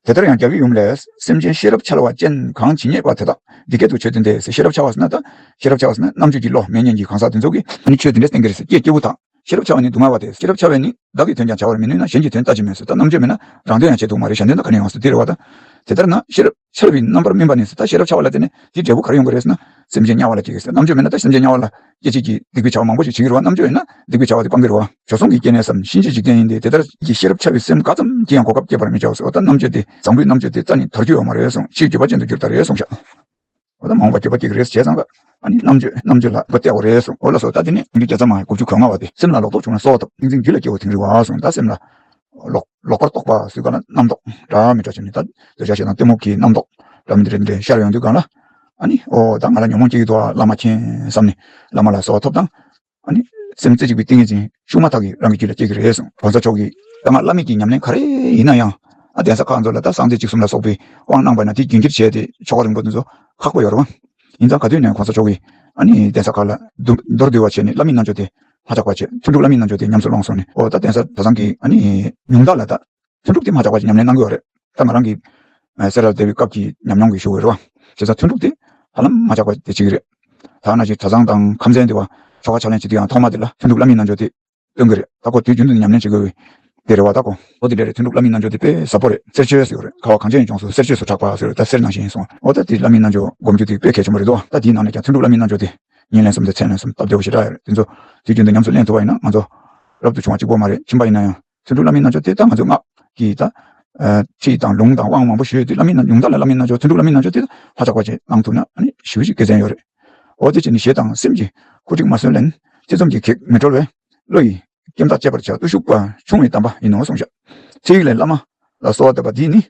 དེ་ལྟར་ཡང་རྒྱལ་བའི་ཡུམ་ལས། སེམས་ཅན་ཤེས་རབ་འཆལ་བ་ཅན་གང་ཇི་སྙེད་པ་དེ་དག་འདི་སྐད་དུ་ཆོས་བསྟན་ཏེ། ཟེར། ཤེས་རབ་འཆལ་བ་ཟེར་ན་ད་ཤེས་རབ་འཆལ་བ་ཟེར་ན་རྣམ་དཔྱོད་ཀྱི་བློ་མེད་མཁན་གྱི་གང་ཟག་དེ་ཚོ་གིས་ཨ་ནི་ཆོས་དེ་འདྲས་བསྟན་གྱི་རེད་ཟེར། ཀྱེ་སྐྱེས་བུ་དག་ཤེས་རབ་འཆལ་བ་ནི་སྡུག་བསྔལ་བ་སྟེ། ཤེས་རབ་འཆལ་བས་ནི་བདག་གི་དོན་ཀྱང་བྱ་བར་མི་ནུས་ན། གཞན་གྱི་དོན་ལྟ་ཅི་སྨོས་ཟེར། ད་རྣམ་དཔྱོད་མེད་ན་རང་དོན་ཡང་བྱེད་ཐུབ་མ་རེད། གཞན་དོན་ད་ག་ནས་ཡོང་ཟེར། དེ་རེད་བ། ད་དེ་ལྟར་ན་ཤེས་རབ་འཆལ་བའི་རྣམ་པར་སྨིན་པ་ནི་ཟེར། ད་ཤེས་རབ་འཆལ་བ་ལ་བརྟེན་ནས་དེའི་འབྲས་བུ་ག་རེ་ཡོང་གི་རེད་ཟེར་ན། སེམས་ཅན་དམྱལ་བ་ལ་སྐྱེ་གི་ཟེར། རྣམ་དཔྱོད་མེད་ན་ད་སེམས་ཅན་དམྱལ་བ་ལ་སྐྱེ་བྱེད་ཀྱི་སྡིག་པའི་བྱ་བ་མང་པོ་ཞིག་བྱེད་ཀྱི་རེད་བ། རྣམ་དཔྱོད་ཡོད་ན་སྡིག་པའི་བྱ་བ་དེ་སྤང་གི་རེད་བ། བྱོལ་སོང་གི་སྐྱེ་གནས་སམ། གཤིན་རྗེ་འཇིག་རྟེན་ཡིན་ཏེ། དེ་ལྟར་གྱི་ཤེས་རབ་འཆལ་བའི་སེམས་འགའ་ཙམ་གྱིས་ཡང་གོ་སྐབས་སྐྱེད་པར་མི་བྱའོ་ཟེར། འོ་ད་རྣམ་དཔྱོད་དེ་བཟང་པོའི་རྣམ་དཔྱོད་དེ་རྩ་ནས་དར་རྒྱུ་ཡོད་མ་རེད་གསུངས། ཕྱིའི་འགྱུར་བ་ཅན་དུ་འགྱུར་ད་རེད་གསུངས་ཤག་འོ་ད་མ་འོངས་པ་འགྱུར་བ་སྐྱེ་གི་རེད་བྱས་ཙང་ད། ཨ་ནི་རྣམ་དཔྱོད་རྣམ་དཔྱོད་ལ་བློ་གཏད་དགོས་རེད་གསུངས། འོ་ལགས་སོ། ད་དེ་ནས་འདི་བརྒྱ་རྩ་མ་དགུ་བཅུ་གོ་ལྔ་བ་དེ། སེམས་ལ་ལོག་རྟོག་བྱུང་ན་གསོལ་བ་བཏབ། ཏིང་འཛིན་རྒྱུད་ལ་སྐྱེ་བོ་དིང་རི་བ་གསུངས། ད་སེམས་ལ་ལོག་ལོག་པར་རྟོག་པ་ཟེར་ག་ལ་རྣམ་རྟོག་འདྲ་མི་འདྲ་བྱས་ནས། ད་འདོད་ཆགས་ཞེ་སྡང་གཏི་མུག་གི་རྣམ་རྟོག་འདྲ་མི་འདྲ་འདྲ་ཤར་ཡོང་དུས་སྒང་ལ། ཨ་ནི་འོ་ད་ང་ལ་ཉོན་མོངས་སྐྱེ་གི་འདུག་ཨ། བླ་མ་མཁྱེན་བསམ་ནས་བླ་མ་ལ་གསོལ་བ་ཐོབ་དང་། ཨ་ནི་སེམས་རྩེ་གཅིག་པའི་ཏིང་ངེ་འཛིན་ཤུགས་མ་ཐག་གིས་རང་གི་རྒྱུད་ལ་སྐྱེ་གི་རེད་གསུངས། གོང་ས་མཆོག་གིས་ད་སྔ་བླ་མེད་ཀྱི་ཉམས་ལེན་ག་རེ་ཡིན་ན་ཡང་། ཨ་གདན་ས་ཁག་ཚོ་ལ་ད་སངས་རྒྱས་བཅུ་གསུམ་ལ་སོགས་པའི་དབང་གནང་བ་ན་དེ་རྒྱུན་འཁྱེར་བྱས་ཏེ་ཆོ་ག་རིང་པོ་དེ་ཚོ་ཁག་པོ་ཡོད་རེད་བ། ཡིན་ཙང་ག་དུས་ནས་གོང་ས་མཆོག་གིས་ཨ་ནི་གདན་ས་ཁག་ལ་མདོར་བསྡུས་པ་བྱས་ནས་བླ་མའི་རྣལ་འབྱོར་དེ་མ་ཆག་པ་བྱས། ཐུན་དྲུག་བླ་མའི་རྣལ་འབྱོར་དེ་ཉམས་སུ་བླངས་སོང་ནས། འོ་ད་གདན་ས་གྲྭ་ཚང་གི་ཨ་ནི་ཉུང་མཐའ་ལ་ད་ཐུན་དྲུག་དེ་མ་ཆག་པ་ཅིག་ཉམས་ལེན་གནང་གི་ཡོད་རེད། ད་ང་རང་གི་ཨ་སེ་ར་སྡེ་བའི་སྐབས་ཀྱི་ཉམས་མྱོང་གི་ཞུ་དགོས་རེད་བ། བྱས་ཙང་ཐུན་དྲུག་དེ་ཧ་ལམ་མ་ཆག་པ་དེ་བྱེད་ཀྱི་རེད། ད་ནང་བཞིན་གྲྭ་ཚང་དང་ཁམས་ཚན་དེ་བ་ཆོ་ག་ཕྱག་ལེན་བྱེད་དུས་ཡང་ཐོག་མ་དེ་ལ་ཐུན་དྲུག་བླ་མའི་རྣལ་འབྱོར་དེ་སྟོན་གྱི་རེད། ད་ཁོ་དུས་རྒྱུན་དུ་ཉམས་ལེན་བྱེད་དགོས་པའི་དེ་རེད་བ། ད་ཁོ་འོ་དེ་འདྲ་རེད། ཐུན་དྲུག་བླ་མའི་རྣལ་འབྱོར་དེ་དཔེ་ཟབ་པོ་རེད། གསེར་ཆོས་ཟེར་གྱི་རེད། ཁ་བ་གངས་ཅན་ཡུལ་ལྗོངས་སུ་གསེར་ཆོས་སུ་གྲགས་པ་ཟེར་བ། ད་གསེར་ནང་བཞིན་གསུངས། འོ་ད་དེ་བླ་མའི་རྣལ་འབྱོར་སྒོམ་རྒྱུ་དེ་དཔེ་གལ་ཆེན་པོ་རེད་འདུག་ད་དེའི་ནང་ནས་ཀྱང་ཐུན་དྲུག་བླ་མའི་རྣལ་འབྱོར་དེ་ཉིན་ལན་གསུམ་དང་མཚན་ལན་གསུམ་སྟབས་བདེ་བོ་ཞེ་དྲག་ཡོད་རེད། དེ་ཚོ་དུས་རྒྱུན་དུ་ཉམས་སུ་ལེན་ཐུབ་པ་ཡིན་ན་ང་ཚོ་རབ་ཏུ་བྱུང་བ་གཅིག་པོ་མ་རེད། ཁྱིམ་པ་ཡིན་ན་ཡང་། ཐུན་དྲུག་བླ་མའི་རྣལ་འབྱོར་དེ་ད་ང་ཚོ་སྔགས་ཀྱི་ད་ཨ་ཁྲིད་དང་ལུང་དང་དབང་མང་པོ་ཞུས་ཏེ། བླ་མའི་རྣལ་ཉུང་མཐའ་ལ་བླ་མའི་རྣལ་འབྱོར། ཐུན་དྲུག་བླ་མའི་རྣལ་འབྱོར་དེ་ལྷ་ཆགས་པ་ཅིག་བླང་ཐུབ་ན་ཨ་ནི་ཞེ་པོ་ཅིག་དགེ་མཚན་ཡོད་རེད། འོ་དེ་བྱས་ནས་ཞེ་སྡང་སེམས་ཀྱི་ཁུ་འཁྲིག་མ་བཟོད་ལན། ཐེ་ཚོམ་གྱི་གེགས་མི་གྲོལ་བས། བློ་ཡི་སྐྱེམས་ཐག་བཅད་པར་བྱ། བརྟུལ་ཞུགས་པ་ཆུང་བའི་གདམས་པ་ཡིན་ནོ་གསུངས་ཤག་ཚིག་ལས་བླ་མ་ལ་གསོལ་བ་བཏབ་པ་འདིས་ནི།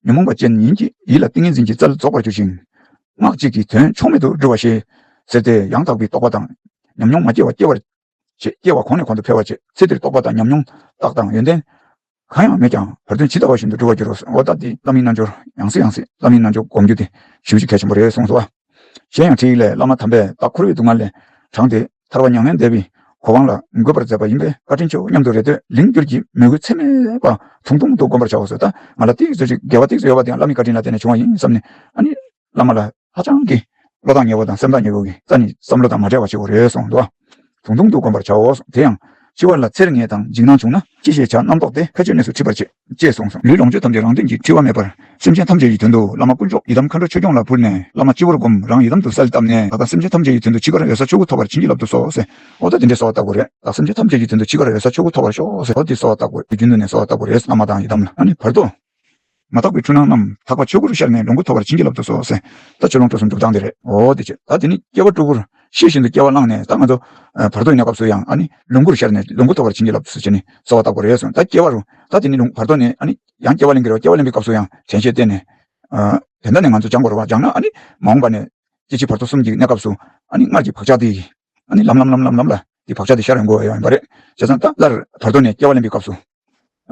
ཉོན་མོངས་པ་ཅན་ཡིན་གྱི་ཡིད་ལ་ཏིང་ངེ་འཛིན་གྱི་རྩལ་རྫོགས་པར་གྱུར་ཅིང་། སྔགས་གཅིག་གིས་དོན་ཕྱོགས་མེད་དུ་འགྲུབ་པར་ཤེས། ཟེར་ཏེ་ཡང་དག་པའི་རྟོགས་པ་དང་ཉམས་མྱོང་མ་སྐྱེས་པ་སྐྱེ་བར་བྱེད། སྐྱེ་བ་གོང་ནས་གོང་དུ་འཕེལ་བར་བྱེད། ཚེ་འདིར་རྟོགས་པ་དང་ཉམས་མྱོང་རྟགས་དང་ཡོན་ཏན་གང་ཡང་མེད་ཀྱང་བར་དོན་ཇི་ལྟ་བ་བཞིན་དུ་འགྲུབ་པར་འགྱུར་རོ། འོ་ད་འདི་བླ་མའི་རྣལ་འབྱོར་ཡང་སེ་ཡང་སེ་བླ་མའི་རྣལ་འབྱོར་སྒོམ་རྒྱུ་དེ་ཞེ་པོ་ཅིག་གལ་ཆེན་པོ་རེད་གསུངས་སོ། གཞན་ཡང་ཁྲིད་ཡིག་ལས། བླ་མ་དམ་པས་བདག་འཁོར་བའི་སྡུག་བསྔལ་ལས་དྲངས་ཏེ་ཐར་པ་མྱ་ངན་འདས་པའི་གོ་འཕང་ལ་འགོད་པར་མཛད་པ་ཡིན་པས་བཀའ་དྲིན་ཆེའོ་སྙམ་དུ་རེ་ལྟོས་ལིང་བསྐྱུར་གྱི་མོས་གུས་ཚད་མེད་པ་ཐུང་ཐུང་དུ་བསྒོམ་པར་བྱའོ་ཟེར། ད་ང་ལ་ཏིག་ཙམ་ཅིག་དགེ་བ་ཏིག་ཙམ་ཡོད་པ་དེ་ཡང་བླ་མའི་བཀའ་དྲིན་ལ་བརྟེན་ནས་བྱུང་བ་ཡིན་བསམ་ནས། ཨ་ནི་བླ་མ་ལ་ཧ་ཅང་གི་བློ་ཐག་ཉེ་བོ་དང་སེམས་ཐག་ཉེ་བོ་གི་རྩ་ནས་བསམ་བློ་དང་མ་བྲལ་བ་བྱེད་དགོས་རེད་གསུངས་འདུག་ཐུང་ཐུང་དུ་བསྒོམ་པར་བྱའོ། དེ་ཡང་འཆི་བ་ལ་ཚེར་ངེས་དང་འཇིགས་སྣང་བྱུང་ན་ཅི་ཞིག་བྱ། རྣམ་རྟོག་དེ་ཕལ་ཆེར་གནས་སུ་འཁྲིད་པར་བྱེད། ཅེས་གསུངས་སོ། ལུས་ལོངས་སྤྱོད་ཐམས་ཅད་རང་དོན་གྱིས་འཁྲི་བ་མེད་པར་སེམས་ཅན་ཐམས་ཅད་ཀྱི་དོན་དུ་བླ་མ་དཀོན་མཆོག་ཡི་དམ་མཁའ་འགྲོ་ཆོས་སྐྱོང་ལ་ཕུལ་ནས། བླ་མ་སྤྱི་བོར་བསྒོམ། རང་ཡི་དམ་དུ་གསལ་བཏབ་ནས། བདག་དང་སེམས་ཅན་ཐམས་ཅད་ཀྱི་དོན་དུ་འཆི་ཁར་འོད་གསལ་ཆོས་སྐུ་ཐོབ་པར་བྱིན་གྱིས་བརླབ་ཏུ་གསོལ་ཟེར། འོ་ད་དེ་འདྲའི་གསོལ་བ་བཏབ་དགོས་རེད། བདག་སེམས་ཅན་ཐམས་ཅད་ཀྱི་དོན་དུ་འཆི་ཁར་འོད་གསལ་ཆོས་སྐུ་ཐོབ་པར་ཤོག་ཟེར། འོ་དེ་གསོལ་བ་བཏབ་དགོས་རེད། རྒྱུན་དུ་ནས་གསོལ་བ་བཏབ་དགོས་རེད། བླ་མ་དང་ཡི་དམ་ལ། ཨ་ནི་བར་དོ། མ་དག་པའི་འཁྲུལ་སྣང་རྣམས་དག་པ་ཆོས་སྐུར་ཤར་ནས་ལོངས་སྐུ་ཐོབ་པར་བྱིན་གྱིས་བརླབ་ཏུ་གསོལ་ཟེར། ད་ཆོས་ལོངས་སྤྲོ་གསུམ་སྒྲུབ་སྟངས་དེ་རེད། འོ་དེ་བྱས། ད་དེ་ནི་སྐྱེ་བ་སྤྲུལ་སྐུར་ཤེས་བཞིན་དུ་སྐྱེ་བ་བླངས་ནས། ད་ང་ཚོ་ཨ་བར་དོའི་གནས་སྐབས་སུ་ཡང་ཨ་ནི་ལོངས་སྐུར་ཤར་ནས་ལོངས་སྐུ་ཐོབ་པར་བྱིན་གྱིས་བརླབ་ཏུ་གསོལ་ཟེར་ནས་གསོལ་བ་བཏབ་དགོས་རེད་གསུངས། ད་སྐྱེ་བ་རུ་ད་དེ་ནི་ལོངས་བར་དོ་ནས་ཨ་ནི་ཡང་སྐྱེ་བ་ལེན་གྱི་རེད་བ། སྐྱེ་བ་ལེན་པའི་སྐབས་སུ་ཡང་དྲན་ཤེས་བསྟེན་ནས། ཨ་དེ་འདྲ་ནས་ང་ཚོ་སྦྱང་དགོས་རེད་བ། སྦྱངས་ན་ཨ་ནི་མ་འོངས་པ་ནས་སྐྱེ་འཆི་བར་དོ་གསུམ་གྱི་གནས་སྐབས་སུ་ཨ་ནི་སྔར་གྱི་བག་ཆགས་དེ་ཨ་ནི་ལམ་ལམ་ལམ་ལམ་ལམ་ལ་དེ་བག་ཆགས་དེ་ཤར་ཡོང་དགོས་ཡོད་པ་རེད། བྱས་ཙང་ད་སླར་བར་དོ་ནས་སྐྱེ་བ་ལེན་པའི་སྐབས་སུ།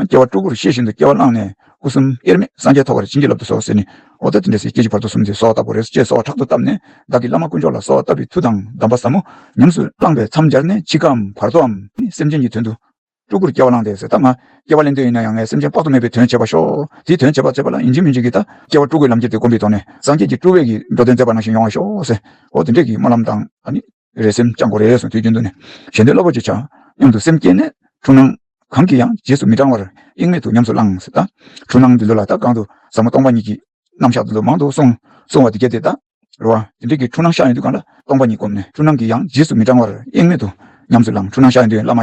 སྐྱེ་བ་སྤྲུལ་སྐུར་ཤེས་བཞིན་དུ་སྐྱེ་བ་བླངས་ནས་སྐུ་གསུམ་དབྱེར་མེད་སངས་རྒྱས་ཐོབ་པར་བྱིན་གྱིས་བརླབ་ཏུ་གསོལ་ཟེར་ནས། འོ་ད་དེ་འདྲ་ཟེར། སྐྱེ་འཆི་བར་དོ་གསུམ་དེ་གསོལ་བ་བཏབ་དགོས་རེད་ཅེས་གསོལ་བ་ཕྲག་ཏུ་བཏབ་ནས། བདག་གིས་བླ་མ་དཀོན་མཆོག་ལ་གསོལ་བ་བཏབ་པའི་མཐུ་དང་གདམས་པ་ཟབ་མོ་ཉམས་སུ་བླངས་པས་མཚམས་སྦྱར་ནས་འཆི་ཁའམ་བར་དོའམ་སེམས་ཅན་གྱི་དོན་དུ་སྤྲུལ་སྐུར་སྐྱེ་བ་བླངས་ཏེ་ཟེར། ད་ང་སྐྱེ་བ་ལེན་འདོད་ཡིན་ན་ཡང་ངས་སེམས་ཅན་དཔག་ཏུ་མེད་པའི་དོན་བྱེད་པར་ཤོག་དེའི་དོན་བྱེད་པ་བྱེད་པ་ལ་ཡིན་གཅིག་མིན་གཅིག་གིས་ད་སྐྱེ་བ་སྤྲུལ་སྐུའི་ལམ་ཁྱེར་དེ་བསྒོམས་པའི་ཐོག་ནས་སངས་རྒྱས་ཀྱི་སྤྲུལ་པའི་གི་འགྲོ་དོན་མཛད་པ་ནང་བཞིན་ཡོང་བར་ཤོག་ཟེར། འོ་དེ་འདྲས་ཀྱི་སྨོན་ལམ་དང་ཨ་ནི། རེ་སེམས་བཅང་དགོས་རེད་གསུངས། དུས་རྒྱུན་དུ་ནི་གཞན་དོན་རླབས་པོ་ཆེ་བྱ་སྙམ་དུ་སེམས་བསྐྱེད་ནས། འཁྲུལ་སྣང་གང་གིས་ཡང་རྗེས་སུ་མི་འབྲང་བར་དབྱེར་མེད་དུ་ཉམས་སུ་བླངས་ཟེར། ད་འཁྲུལ་སྣང་འདི་ཚོ་ལ་ད་གང་དུ་ཟབ་མོ་སྟོང་པ་ཉིད་ཀྱི་རྣམ་གཞག་འདི་ཚོ་མང་དུ་གསུངས་གསུངས་པ་དེ་གྱད་དེ་ད་རེད་བ། དེ་འདྲའི་གི་འཁྲུལ་སྣང་ཤར་ཡོང་དུས་གང་ལ་སྟོང་པ་ཉིད་བསྒོམས་ནས། འཁྲུལ་སྣང་གིས་ཡང་རྗེས་སུ་མི་འབྲང་བར་དབྱེར་མེད་དུ་ཉམས་སུ་བླངས། འཁྲུལ་སྣང་ཤར་ཡོང་དུས་བླ་མ་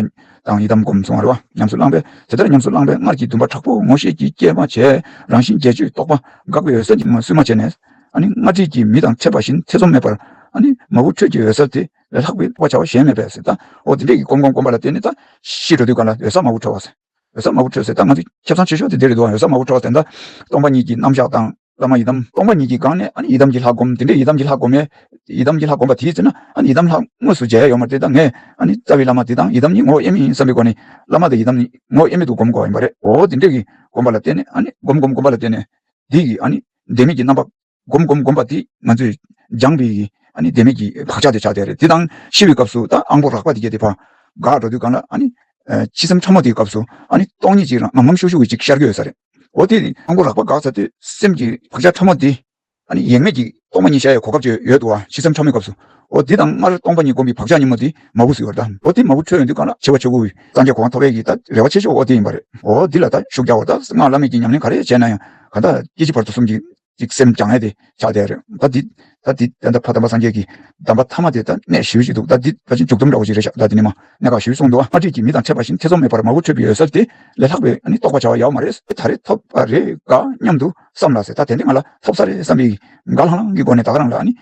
དང་ཡི་དམ་བསྒོམས་གསུངས་པ་རེད་བ། ཉམས་སུ་བླངས་པས། དེ་ལྟར་ཉམས་སུ་བླངས་པས་སྔར་གྱི་འདུན་པ་དྲག་པོ་ངོ་ཤེས་ཀྱི་སྐྱེས་མ་བྱས། རང་བཞིན་བརྒྱད་ཅུའི་རྟོགས་པ་འགག་པའི་འོད་གསལ་གྱི་སུན་མ་བྱས་ནས། ཨ་ནི་སྔ་ཕྱི་གི་མི་དང་འཕྱད་པ་བཞིན་ཐེ་ཚོམ་མེད་པར། ཨ་ནི་མ་བུ་ཁྱོད་ཀྱི་འོད་གསལ་དེ་ལས་ལྷག་པའི་རྟོགས་པ་བྱ་བ་གཞན་མེད་པས་ཟེར། ད་འོ་དེ་འདྲས་ཀྱི་སྒོམ་སྒོམ་སྒོམ་པ་ལ་བརྟེན་ནས་ད་ཤི་འགྲོ་དུས་གང་ལ་འོད་གསལ་མ་བུ་འཕྲོད་པ་ཟེར། འོད་གསལ་མ་བུ་འཕྲོད་ཟེར། ད་ང་ཚོ་ཁྱབ་ཚང་ཆེ་ཤོས་དེ་འདི་རེད་འདུག་འོད་གསལ་མ་བུ་འཕྲོད་པ་ཟེར། ད་སྟོང་པ་ཉིད་ཀྱི་རྣམ་གཞག་དང་བླ་མ་ཡི་དམ། སྟོང་པ་ཉིད་ཀྱི་སྒང་ནས་ཨ་ནི་ཡི་དམ་གྱི་ལྷ་བསྒོམ། དེ་འདྲས་ཡི་དམ་གྱི་ལྷ་བསྒོམ་ཡས། ཡི་དམ་གྱི་ལྷ་བསྒོམ་པ་དེའི་ཚེ་ན་ཨ་ནི་ཡི་དམ་ལྷ་དངོས་སུ་མཇལ་ཡ་ཡོད་མ་རེད། ད་ངས་ཨ་ནི་རྩ་བའི་བླ་མ་དེ་དང་ཡི་དམ་གཉིས་ངོ་བོ་དབྱེར་མེད་ཡིན་བསམ་པའི་སྒོ་ནས་བླ་མ་དང་ཡི་དམ་གཉིས་ངོ་བོ་དབྱེར་མེད་དུ་བསྒོམ་དགོས་པ་ཡིན་པ་རེད། འོ་དེ་འདྲས་ཀྱི་སྒོམ་པ་ལ་བརྟེན་ནས། ཨ་ནི་སྒོམ་སྒོམ་སྒོམ་པ་ལ་བརྟེན་ནས། འདི་གི་ཨ་ནི་བདེན་མེད་ཀྱི་རྣམ་པ་སྒོམ་སྒོམ་སྒོམ་པ་དེ་ང་ཚོས་སྦྱངས་པའི་ཨ་ནི་བདེན་མེད་ཀྱི་བག་ཆགས་དེ་ཆགས་བསྡད་རེད། དེ་དང་ཤི་བའི་སྐབས་སུ་ད་དབང་པོ་རགས་པ་དེ་གྱད་དེ་ཕར་འགག་འགྲོ་དུས་གང་ལ་ཨ་ནི་ ཨ་འཆི་སེམས་ཕྲ་མོ་དེའི་སྐབས་སུ་ཨ་ནི་སྟོང་ཉིད་ཅིག་རང་ངམ་ངམ་ཤུག་ཤུག་གི་ཅིག་ཤར་གྱི་ཡོད་ས་རེད། འོ་དེ་ཨང་པོ་རགས་པ་འགག་ཚར་དུས་སེམས་ཀྱི་བག་ཆགས་ཕྲ་མོ་དེ། ཨ་ནི་ཡེངས་མེད་ཀྱི་སྟོང་པ་ཉིད་ཤར་ཡའི་གོ་སྐབས་ཅིག་ཡོད་འདུག་བ། འཆི་སེམས་ཕྲ་མོའི་སྐབས་སུ། འོ་འདི་དང་སྔར་སྟོང་པ་ཉིད་བསྒོམས་པའི་བག་ཆགས་ཉིན་མོ་འདི་མ་བུ་ཟེར་བ་དང་། འོ་འདི་མ་བུ་འཕྲོད་ཡོང་དུས་གང་ལ་འཆི་བ་ཆོས་སྐུ་གི་སངས་རྒྱས་གོ་འཕང་ཐོབ་ཡས་ཀྱི་ད་རེ་བ་ཆེ་ཤོས་འོ་དེ་ཡིན་པ་རེད། འོ་འདི་ལ་ད་ཤུགས་རྒྱག་པ་ད་སྔགས་བླ་མེད་ཀྱི་ཉམས་ལེན་ག་རེ་བྱས་ན་ཡང་གང་ལྟར་སྐྱེ་འཆི་བར་དོ་གསུམ་གྱི་ཅིག་སེམས་སྦྱང་ཡས་དེ་ཆགས་བསྡད་རེད། ད་འདི་ད་འདི་ད་ད་ཕ་དམ་པ་སངས་རྒྱས་ཀྱི་གདམས་པ་ཐ་མ་དེ་ད་གནད་ཞེ་པོ་ཅིག་འདུག་ད་འདི་ཕལ་ཆེར་མཇུག་སྡོམ་འདྲ་བོ་ཞིག་རེད་ཤག་ད་འདི་ནས་མ་གནད་འགག་ཞེ་པོ་གསུངས་འདུག་ཨ་འདྲས་ཀྱི་མི་དང་འཕྲད་པ་བཞིན་ཐེ་ཚོམ་མེད་པར་མ་བུ་འཕྲོད་པའི་འོད་གསལ་དེ་ལས་ལྷག་པའི་ཨ་ནི་རྟོགས་པ་བྱ་བ་ཡོད་མ་རེད། ད་རེས་ཐོབ་པ་རེད་དཀའ་སྙམ་དུ་བསམ་ལ་ཟེར། ད་དེ་འདྲ་ང་ལ་ཐོབ་ས་རེད་བསམ་པའི་དགའ་ལྷང་ལྷང་གི་སྒོ་ནས་ད་ག་རང་ལ་ཨ་ནི་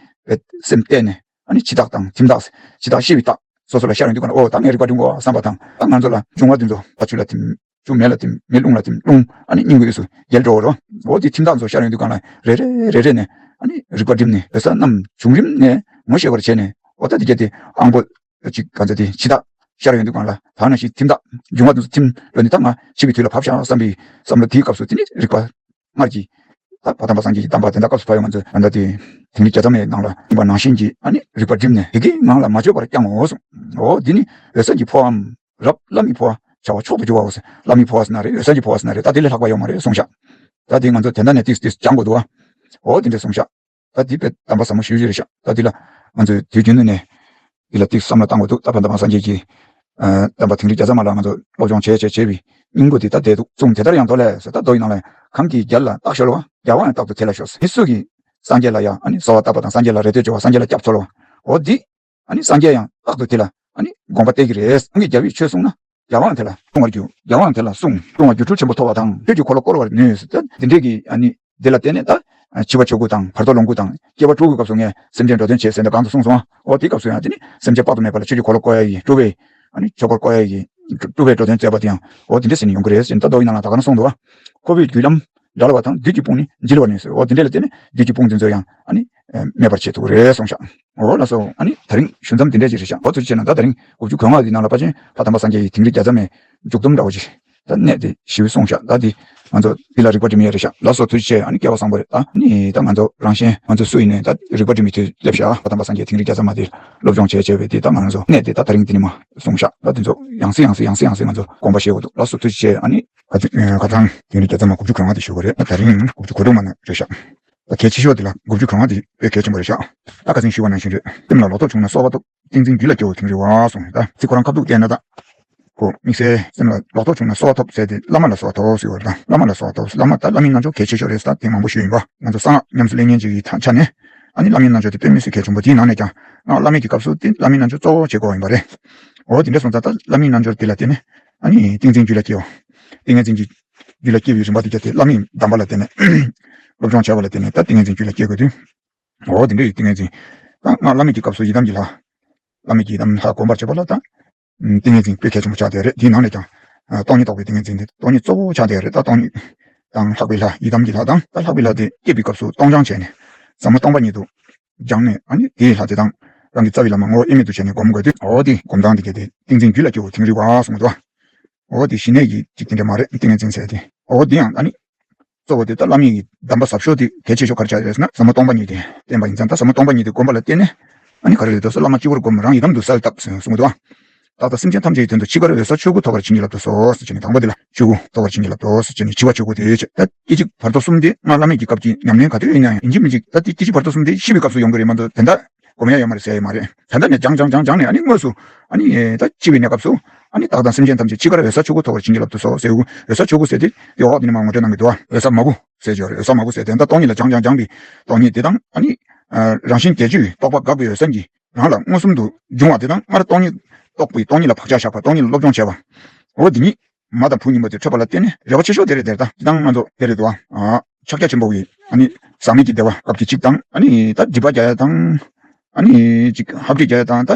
སེམས་གཏད་ནས་ཨ་ནི་འཆི་བདག་དང་ཐིམ་བདག་འཆི་བདག་ཤི་བའི་རྟགས་སོ་སོ་ལ་ཤར་ཡོང་དུས་ག་ན་འོ་ད་ངས་རིག་པ་སྒྲིམ་དགོས་བསམ་པ་དང་། ད་ང་ཚོ་ལ་འབྱུང་བ་འདི་ཚོ་ཕ་ཆུ་ལ་ཐིམ། ཆུ་མེ་ལ་ཐིམ། མེ་རླུང་ལ་ཐིམ། རླུང་ཨ་ནི་སྙིང་གི་དབུས་སུ་རྒྱལ་འགྲོ་བ་རོ། འོ་དེ་ཐིམ་བདག་ཚོ་ཤར་ཡོང་དུས་གང་ལ་རེ་རེ་རེ་རེ་ནས་ཨ་ནི་རིག་པ་སྒྲིམ་ནས་འོད་གསལ་རྣམས་བྱུང་རིམ་ནས་ངོ་ཤེས་པར་བྱས་ནས། འོ་ད་དེ་གྱད་དེ་ཨང་པོ་ཅིག་གང་ཚ་དེ་འཆི་བདག་ཤར་ཡོང་དུས་གང་ལ་ད་ནང་བཞིན་ཐིམ་བདག་འབྱུང་བ་དུ་ཐིམ་ལོ་ནི་ད་ང་འཆི་བའི་དུས་ལ་བབས་ཤག་བསམ་པའི་བསམ་བློ་དེའི་སྐབས་སུ་དེ་ནི་རིག་པ་སྔར་གྱི་ད་ཕ་དམ་པ་སངས་རྒྱས་ཀྱི་གདམས་པ་དེ་འདྲ་སྐབས་སུ་བབས་ཡོང་ང་ཚོས་ད་ལྟ་དེ་དིང་རི་རྒྱ་མཚོ་མའི་ནང་ལ་ཡིན་པ་ནང་བཞིན་གྱི་ཨ་ནི་རིག་པ་སྒྲིམ་ནས་དེ་གའི་ངང་ལ་མ་བཅོས་པར་བསྐྱང་ངོ་གསུངས། འོ་འདི་ནི་འོད་གསལ་གྱི་འཕོ་བའམ། རབ་བླ་མའི་འཕོ་བ་བྱ་བ་མཆོག་ཏུ་གྱུར་པའོ། བླ་མའི་འཕོ་བ་ཟེར་ན་རེད། འོད་གསལ་གྱི་འཕོ་བ་ཟེར་ན་རེད། ད་དེ་ལས་ལྷག་པ་ཡོད་མ་རེད་གསུངས་ཤག་ད་དེ་ང་ཚོ་དོན་དག་ནས་ཏིག་ཏིག་སྦྱང་དགོས་འདུག་བ། འོ་དེ་འདྲ་གསུངས་ཤག་ད་དེ་དཔེ་གདམས་པ་ཟབ་མོ་ཞེ་པོ་ཅིག་རེད་ཤག་ད་དེ་ལ་ང་ཚོས་དུས་རྒྱུན་དུ་ནས་དེ་ལ་ཏིག་བསམ་བློ་བཏང་དགོས་འདུག་ད་ཕ་དམ་པ་སངས་རྒྱས་ཀྱི་ཨ་གདམས་པ་དིང་རི་རྒྱ་མཚོ་མ་ལ་ང་ཚོ་སློབ་སྦྱོང་བྱས་བྱས་བྱས་པའི་སྙིང་པོ་དེ་ད་བསྡད་འདུག་གསུངས། དེ་ལྟར་ཡང་མདོ་ལས་ཟེར། ད་མདོ་ཡི་ནང་ལ་གང་གིས་རྒྱལ་ལ་རྟག་གཞོལ་བ། རྒྱལ་བའང་རྟག་ཏུ་དེ་ལ་གཞོལ་ཟེར། མི་སུ་གིས་སངས་རྒྱས་ལ་ཡང་ཨ་ནི་གསོལ་བ་བཏབ་པ་དང་སངས་རྒྱས་ལ་རེ་ལྟོས་བཅོལ་བ། སངས་རྒྱས་ལ་སྐྱབས་འཚོལ་བ། འོ་འདི་ཨ་ནི་སངས་རྒྱས་ཡང་རྟག་ཏུ་དེ་ལ་ཨ་ནི་དགོངས་པ་གཏད་ཀྱི་རེད། སངས་རྒྱས་རྒྱལ་བའི་ཆོས་གསུངས་ན། རྒྱལ་བའང་དེ་ལ་ལྟུང་བར་འགྱུར། རྒྱལ་བའང་དེ་ལ་ལྟུང་། ལྟུང་བ་སྒྱུ་འཕྲུལ་ཆེན་པོ་ཐོབ་པ་དང་། ཆོས་ཀྱི་འཁོར་ལོ་བསྐོར་བར་ནུས། ད་དེ་འདྲས་ཀྱི་ཨ་ནི་དེ་ལ་བརྟེན་ནས་ད་འཆི་བ་ཆོས་སྐུ་དང་བར་དོ་ལོངས་སྐུ་དང་སྐྱེ་བ་དྲུག་གི་སྐབས་སུ་ངས་སེམས་ཅན་འགྲོ་དོན་བྱེད་ཟེར་ནས་གང་དུ་གསུངས་སོང་། འོ་དེའི་སྐབས་སུ་ཡང་དེ་ནི་སེམས་ཅན་དཔག་ཏུ་མེད་པ་ལ་ཆོས་ཀྱི་འཁོར་ལོ་བསྐོར་ཡ་ཡི་སྤྲུལ་པའི་ཨ་ནི་ཆོས་འཁོར་བསྐོར་ཡ་ཡི་སྤྲུལ་པའི་འགྲོ་དོན་མཛད་པ་དེ་ཡང་འོ་དེ་འདྲས་ཟེར་ནས་ཡོང་གི་རེད་ཟེར་ནས་ད་མདོ་ཡི་ནང་ལ་ད་ག་ན་གསུངས་འདུག་བ། འཁོར་བའི་རྒྱུ་ལམ་འདྲལ་བ་དང་། བདུད་ཀྱི་དཔུང་ནི་འཇིལ་བར་ནུས་ཟེར། འོ་དེ་འདྲས་ལ་བརྟེན་ནས་བདུད་ཀྱི་དཔུང་དེ་ཚོ་ཡང་ཨ་ནི་མེད་པར་བྱེད་ཐུབ་ཀྱི་རེད་གསུངས་ཤག་འོ་ལགས་སོ། ཨ་ནི་ད་རིང་ཞུ་མཚམས་དེ་འདྲས་ཅིག་རེད་ཤག་འོ་ཐུགས་རྗེ་ཆེ་གནང་། ད་ད་རིང་དགུ་བཅུ་གོ་ལྔ་འདི་ནང་ལ་ཕལ་ཆེར་ཕ་དམ་པ་སངས་རྒྱས་ཀྱི་དིང་རི་བརྒྱ་རྩ་མའི་མཇུག་སྡོམ་འདྲ་བོ་ཅིག་ད་གནད་དེ་ཞེ་པོ་གསུངས་ཤག་ད་འདི་ང་ཚོ་འདི་ལ་རིག་པ་སྒྲིམ་ཡས་རེད་ཤག་ལགས་སོ། ཐུགས་རྗེ་ཆེ། ཨ་ནི་སྐལ་བ་བཟང་པོ་རེད། ད་ནི་ད་ང་ཚོ་རང་གཞན་ང་ཚོ་སུ་ཡིན་ནའི་ད་རིག་པ་སྒྲིམ་པའི་དུས་སླེབས་ཤག་ཕ་དམ་པ་སངས་རྒྱས་དིང་རི་བརྒྱ་རྩ་མ་དེ་སློབ་སྦྱོང་བྱས་བྱས་པའི་དེ་ད་ང་ཚོ་གནད་དེ་ད་ད་རིང་འདི་ནས་མ་གསུངས་ཤག་ད་དེ་ཚོ་ཡང་སེ་ཡང་སེ་ཡང་སེ་ཡང་སེ་ང་ཚོ་དགོངས་པ་བཞེས་དགོས་འདུག་ལགས་སོ། ཐུགས་རྗེ་ཆེ། ཨ་ནི་ཁ་སང་ཁ་སང་དིང་རི་བརྒྱ་རྩ་མ་དགུ་བཅུ་གོ་ལྔ་དེ་ཞུ་དགོས་རེད། ད་ད་རིང་དགུ་བཅུ་གོ་དྲུག་མ་ན་རེད་ཤག་ད་གལ་ཆེ་ཤོས་དེ་ལ་དགུ་བཅུ་གོ་ལྔ་དེ་དཔེ་གལ་ཆེན་པོ་རེད་ཤག་ད་ཁ་སང་ཞུས་པ་ནང་བཞིན་རེད། སེམས་ལ་ལོག་རྟོག་བྱུང་ན་གསོལ་བ་ཐོབ། ཏིང་འཛིན་རྒྱུད་ལ་སྐྱེ་བོ་དིང་རི་བ་གསུངས་རེད། ད་ཚིག་ཁོ་རང་ཁ་ཐུག་བལྟས་ན་ད། ཁོ་དམིགས་བསལ་སེམས་ལ་ལོག་རྟོག་བྱུང་ན་གསོལ་བ་ཐོབ་ཟེར་ཏེ་བླ་མ་ལ་གསོལ་བ་ཐོབ་ཟེར་བ་རེད། ད་བླ་མ་ལ་གསོལ་བ་ཐོབ། བླ་མ་ད་བླ་མའི་རྣལ་འབྱོར་གལ་ཆེ་ཤོས་རེད། ད་ཐེངས་མང་པོ་ཞུས་ཡིན་པ། ང་ཚོ་གསང་སྔགས་ཉམས་སུ་ལེན་མཁན་ཅིག་ཡིན་ཆ་ནས་ཨ་ནི་བླ་མའི་རྣལ་འབྱོར་དེ་དཔེ་མི་སྲིད་གལ་ཆེན་པོ། དེའི་ནང་ནས་ཀྱང་སྔགས་བླ་མེད་ཀྱི་སྐབས་སུ་དེ་བླ་མའི་རྣལ་འབྱོར་གཙོ་བོ་བྱེད་དགོས་པ་ཡིན་པ་རེད། འོ་དེ་འདྲ་སོང་ཙང་ད་བླ་མའི་རྣལ་འབྱོར་དེ་ལ་བརྟེན་ནས་ཨ་ནི་ཏིང་འཛིན་རྒྱུད་ལ་སྐྱེ་བ། ཏིང་ངེ་འཛིན་གྱི་རྒྱུད་ལ་སྐྱེ་བའི་རིམ་པ་དེ་བརྒྱབ་སྟེ་བླ་མའི་གདམས་པ་ལ་བརྟེན་ནས་སློབ་སྦྱོང་བྱས་པ་ལ་བརྟེན་ནས་ད་ཏིང་ངེ་འཛིན་རྒྱུད་ལ་སྐྱེ་དགོས་དུས། འོ་དེ་འདྲ་ཡི་ཏིང་ངེ་འཛིན། ད་སྔགས་བླ་མེད་ཀྱི་སྐབས་སུ་ཡི་དམ་གྱི་ལྷ། བླ་མེད་ཀྱི་ཡི་དམ་ལྷ་བསྒོམ་པར་བྱེད་པ་ལ་ད། ཏིང་ངེ་འཛིན་དཔེ་གལ་ཆེན་པོ་ཆགས་བསྡད་རེད། དེའི་ནང་ནས་ཀྱང་། སྟོང་ཉིད་རྟོགས་པའི་ཏིང་ངེ་འཛིན་དེ་སྟོང་ཉིད་གཙོ་བོ་ཆགས་བསྡད་རེད། ད་སྟོང་ཉིད་དང་ལྷག་པའི་ལྷ་ཡི་དམ་གྱི་ལྷ་དང་། ད་ལྷག་པའི་ལྷ་དེ་བསྐྱེད་པའི་སྐབས་སུ་སྟོང་སྦྱང་བྱས་ནས་ཟབ་མོ་སྟོང་པ་ཉིད་དུ་སྦྱངས་ནས། ཨ་ནི་དེའི་ལྷ་དེ་དང་རང་གི་རྩ་བའི་བླ་མ་ངོ་བོ་དབྱེར་མེད་དུ་བྱས་ནས་སྒོམ་དགོས་དུས། འོ་དེ་སྒོམ་སྟངས་དེ་གལ་ཏེ་ཏིང་འཛིན་རྒྱུད་ལ་སྐྱེ་བོ་དིང་རི་བ་གསུངས་འདུག་འོ་དེ་གཞི་གནས་ཀྱི་འཇིག་རྟེན་འདྲ་མ་རེད། ཏིང་ངེ་འཛིན་ཟེར་དེ། འོ་དེ་ཡང་ཨ་ནི། གཙོ་བོ་དེ་ད་བླ་མེད་ཀྱི་གདམས་པ་ཟབ་ཤོས་དེ་གལ་ཆེ་ཤོས་ག་རེ་ཆགས་ཡོད་ཟེར་ན་ཟབ་མོ་སྟོང་པ་ཉིད་དེ་བསྟན་པ་ཡིན་ཙང་། ད་ཟབ་མོ་སྟོང་པ་ཉིད་དེ་སྒོམ་པ་ལ་བརྟེན་ནས་ཨ་ནི་ག་རེ་རེད་འདུག་ཟེར། བླ་མ་སྤྱི་བོར་བསྒོམ། རང་ཡི་དམ་དུ་གསལ་བཏབ་ཟེར་གསུངས་འདུག་ད་ལྟ་སེམས་ཅན་ཐམས་ཅད་ཀྱི་དོན་དུ་འཆི་ཁར་འོད་གསལ་ཆོས་སྐུ་ཐོབ་པར་བྱིན་གྱིས་བརླབ་ཏུ་གསོལ་ཟེར་བྱས་ནས། དང་པོ་དེ་ལ་ཆོས་སྐུ་ཐོབ་པར་བྱིན་གྱིས་བརླབ་ཏུ་གསོལ་ཟེར་བྱས་ནས་འཆི་བ་ཆོས་སྐུ་དེ་བྱས། ད་སྐྱེ་འཆི་བར་དོ་གསུམ་དེ་སྔགས་བླ་མེད་ཀྱི་སྐབས་ཀྱི་ཉམས་ལེན་ག་དུས་ཡིན་ན་ཡང་ཡིན་གཅིག་མིན་གཅིག་ད་དེ་སྐྱེ་འཆི་བར་དོ་གསུམ་དེ་ཤི་བའི་སྐབས་སུ་ཡོང་གི་རེད་མ་གཏོགས་དེ་འདྲ་སྒོམ་ཡ་ཡོད་མ་རེད་ཟེར་ཡ་ཡོད་མ་རེད། ད་ལྟ་ནས་སྦྱང་སྦྱང་སྦྱང་སྦྱང་ནས་ཨ་ནི་དངོས་སུ་ཨ་ནི་ད་འཆི་བའི་གནས་སྐབས་སུ་ཨ་ནི་བདག་དང་སེམས་ཅན་ཐམས་ཅད་འཆི་ཁར་འོད་གསལ་ཆོས་སྐུ་ཐོབ་པར་བྱིན་གྱིས་བརླབ་ཏུ་གསོལ་ཟེར། འོད་གསལ་ཆོས་སྐུ་ཟེར་དེ་ཡོག་དེ་ནས་མ་ངོ་སྤྲོད་གནང་གི་འདུག་འོད་གསལ་མ་བུ་ཟེར་གྱི་ཡོད་རེད། འོད་གསལ་མ་བུ་ཟེར་དེ་ད་སྟོང་ཉིད་ལ་སྦྱང་སྦྱང་སྦྱང་པའི་སྟོང་ཉིད་དེ་དང་ཨ་ནི་རང་བཞིན་བརྒྱད་ཅུའི་རྟོགས་པ་འགགས་པའི་འོད་གསལ་གྱི་རང་ལ་མངོན་སུམ་དུ་འབྱུང་བ་དེ་དང་སྔར་སྟོང་ཉིད་རྟོགས་པའི་སྟོང་ཉིད་ལ་བག་ཆགས་བཞག་པ། སྟོང་ཉིད་ལ་སློབ་སྦྱོང་བྱས་པ། འོ་དེ་ཉིད། མ་དང་བུ་གཉིས་པོ་དེ་འཕྲོད་པ་ལ་བརྟེན་ནས་རེ་བ་ཆེ་ཤོས་དེ་རེད། དེར་ད་དེ་དང་ང་ཚོ་དེ་རེད་དོ། ཕྱག་རྒྱ་ཆེན་པོ་གི་ཨ་ནི་ཟག་མེད་ཀྱི་བདེ་བ་སྐབས་ཀྱི་གཅིག་དང་། ཨ་ནི་ད་སྒྲིབ་པ་རྒྱག་ཡ་དང་། ཨ་ནི་ཅིག་ཧབ་སྦྲིད་རྒྱག་ཡ་དང་། ད་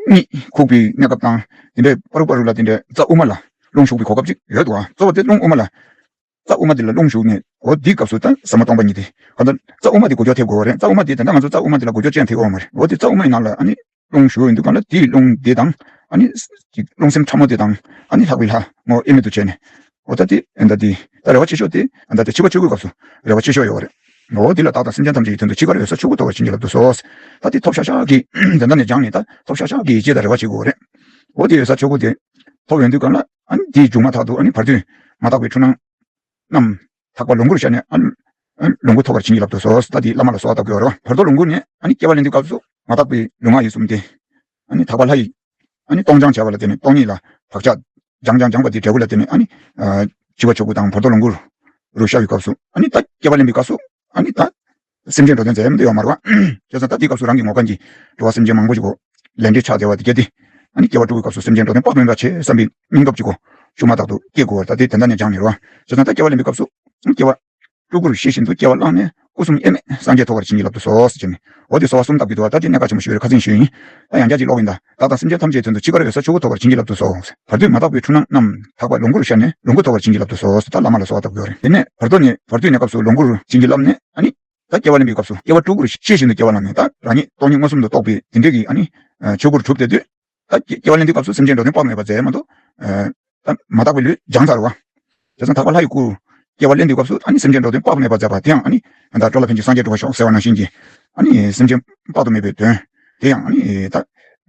གཉིད་ཁུག་པའི་གནས་སྐབས་དང་། དེ་འདྲའི་པ་རུ་པ་རུ་ལ་དེ་འདྲའི་རྩ་དབུ་མ་ལ་རླུང་ཞུགས་པའི་གོ་སྐབས་ཅིག་ཡོད་དོ། གཙོ་བོ་དེ་རླུང་དབུ་མ་ལ། རྩ་དབུ་མ་དེ་ལ་རླུང་ཞུགས་ནས། འོ་དེའི་སྐབས་སུ་ད་ཟབ་མོ་སྟོང་པ་ཉིད་དེ། གང་ལྟར་རྩ་དབུ་མ་དེ་འགུལ་སྐྱོད་ཐེབས་དགོས་པ་རེད། རྩ་དབུ་མ་དེ་ད་ལྟ་ང་ཚོ་རྩ་དབུ་མ་དེ་ལ་འགུལ་སྐྱོད་ཅན་ཐེབས་ཡོད་མ་རེད། འོ་དེ་རྩ་དབུ་མའི་ནང་ལ་ཨ་ནི། རླུང་ཞུགས་ཡོང་དུས་གང་ལ་དེའི་རླུང་དེ་དང་། ཨ་ནི། རླུང་སེམས་ཕྲ་མོ་དེ་དང་། ཨ་ནི་ལྷག་པའི་ལྷ་ངོ་བོ་དབྱེར་མེད་དུ་བྱས་ནས། འོ་ད་དེ་ཨ་ད་དེ་ད་རེ་བ་ཆེ་ཤོས་དེ་ཨ་ད་དེ་འཆི་བ་ཆོས་སྐུའི་སྐབས་སུ་རེ་བ་ཆེ་ཤོས་ཡོད་པ་རེད། འོ་དེ་ལ་བདག་དང་སེམས་ཅན་ཐམས་ཅད་ཀྱི་དོན་དུ་འཆི་ཁར་འོད་གསལ་ཆོས་སྐུ་ཐོབ་པར་བྱིན་གྱིས་བརླབ་ཏུ་གསོལ། ད་དེ་ཐོབ་ཤག་ཤག་གི་དེ་འདྲ་ནས་སྦྱངས་ནས་ད་ཐོབ་ཤག་ཤག་གི་ཡིད་ཆེས་དང་རེ་བ་བྱེད་དགོས་པ་རེད། འོ་དེ་འོད་གསལ་ཆོས་སྐུ་དེ། ཐོབ་ཡོང་དུས་གང་ལ་ཨ་ནི་དེའི་མཇུག་མ་ཐག་ཏུ་ཨ་ནི་བར་དོའི་མ་དག་པའི་འཁྲུལ་སྣང་རྣམས་དག་པ་ལོངས་སྐུར་ཤར་ནས་ཨ་ནི་ལོངས་སྐུ་ཐོབ་པར་བྱིན་གྱིས་བརླབ་ཏུ་གསོལ། ད་དེ་བླ་མ་ལ་གསོལ་བ་བཏབ་དགོས་རེད་བ། བར་དོ་ལོངས་སྐུ་ནས་ཨ་ནི་སྐྱེ་བ་ལེན་དུས་སྐབས་སུ་མ་དག་པའི་ལུས་ངག་ཡིད་གསུམ་དེ་ཨ་ནི་དག་པ་ལྷ་ཡི་ཨ་ནི་སྟོང་སྦྱང་བྱ་བ་ལ་བརྟེན་ནས་སྟོང་ཉིད་ལ་བག་ཆགས་སྦྱང་སྦྱང་སྦྱང་བ་དེའི་འབྲས་བུ་ལ་བརྟེན་ནས་ཨ་ནི་ཨ་འཆི་བ་ཆོས་སྐུ་དང་བར་དོ་ལོངས་སྐུ་རུ་ཤར་བའི་སྐབས་སུ་ཨ་ནི་ད་སྐྱེ་བ་ལེན་པའི་སྐབས་སུ་ཨ་ནི་ད་སེམས་ཅན་འགྲོ་དོན་མཛད་མི་འདོད་ཡོད་མ་རེད་བ། བྱས་ཙང་ད་དེའི་སྐབས་སུ་རང་གི་ངོ་མཁན་གྱི་འགྲོ་བ་སེམས་ཅན་མང་པོ་ཞིག་གོ་ལས་འབྲས་ཆགས་བསྡད་པ་དེ་གྱད་དེ་ཨ་ནི་སྐྱེ་བ་དྲུག་གི་སྐབས་སུ་སེམས་ཅན་འགྲོ་དོན་དཔག་ཏུ་མེད་པ་ཆེ་བསམ་པའི་སྙིང་སྟོབས་ཀྱི་སྒོ་ཤུགས་མ་ཐག་ཏུ་སྐྱེ་དགོས་པར་ད་དེ་དེ་འདྲ་ནས་སྦྱངས་ནས་རེད་བ། བྱས་ཙང་ད་སྐྱེ་བ་ལེན་པའི་སྐབས་སུ་སྐྱེ་བ་སྤྲུལ་སྐུར་ཤེས་བཞིན་དུ་སྐྱེ་བ་བླངས་ནས་སྐུ་གསུམ་དབྱེར་མེད་སངས་རྒྱས་ཐོབ་པར་བྱིན་གྱིས་བརླབ་ཏུ་གསོལ་ཟེར་བྱས་ནས། འོ་དེ་གསོལ་བ་གསུམ་བཏབ་ཀྱི་འདུག་བ། ད་དེ་གནད་འགག་ཆེན་པོ་ཞིག་རེད། ཁ་སང་ཞུས་ཡིན། ད་ཡང་བསྐྱར་ཅིག་ཀློག་གི་ཡིན་ད། བདག་དང་སེམས་ཅན་ཐམས་ཅད་དོན་དུ་འཆི་ཁར་འོད་གསལ་ཆོས་སྐུ་ཐོབ་པར་བྱིན་གྱིས་བརླབ་ཏུ་གསོལ། བར་དོའི་མ་དག་པའི་འཁྲུལ་སྣང་རྣམས་དག་པ་ལོངས་སྐུར་ཤར་ནས་ལོངས་སྐུ་ཐོབ་པར་བྱིན་གྱིས་བརླབ་ཏུ་གསོལ་ཟེར། ད་བླ་མ་ལ་གསོལ་བ་བཏབ་དགོས་རེད། དེ་ནས་བར་དོ་ནས་བར་དོའི་གནས་སྐབས་སུ་ལོངས་སྐུར་བྱིན་གྱིས་བརླབས་ནས་ཨ་ནི་ད་སྐྱེ་བ་ལེན་པའི་སྐབས་སུ་སྐྱེ་བ་སྤྲུལ་སྐུར་ཤེས་བཞིན་དུ་སྐྱེ་བ་བླངས་ནས་ད་རང་ཉིད་སྟོང་ཉིད་མངོན་སུམ་དུ་རྟོགས་པའི་དེ་འདྲའི་གི་ཨ་ནི་ཆོས་སྐུར་གྲུབ་བསྡད་དུས། ད་སྐྱེ་བ་ལེན་དུས་སྐབས་སུ་སེམས་ཅན་འགྲོ་དོན་དཔག་ཏུ་མེད་པ་མཛད་མ་གཏོགས། ད་མ་དག་པའི་ལུས་སྦྱངས་ཚར་བ། བྱས་ཙང་དག་པ་ལྷ་ཡི་སྐུ་སྐྱེ་བ་ལེན་དུས་སྐབས་སུ་ཨ་ནི་སེམས་ཅན་འགྲོ་དོན་དཔག་ཏུ་མེད་པ་མཛད་པ་དེ་ཡང་ཨ་ནི་ད་ལྟ་སྤྲོ་ལ་ཕན་ཕྱིར་སངས་རྒྱས་འགྲུབ་པར་ཤོག་ཟེར་བ་ནང་བཞིན་གྱི་ཨ་ནི་སེམས་ཅན་དཔག་ཏུ་མེད་པའི་དོན་དེ་ཡང་ཨ་ནི་ད་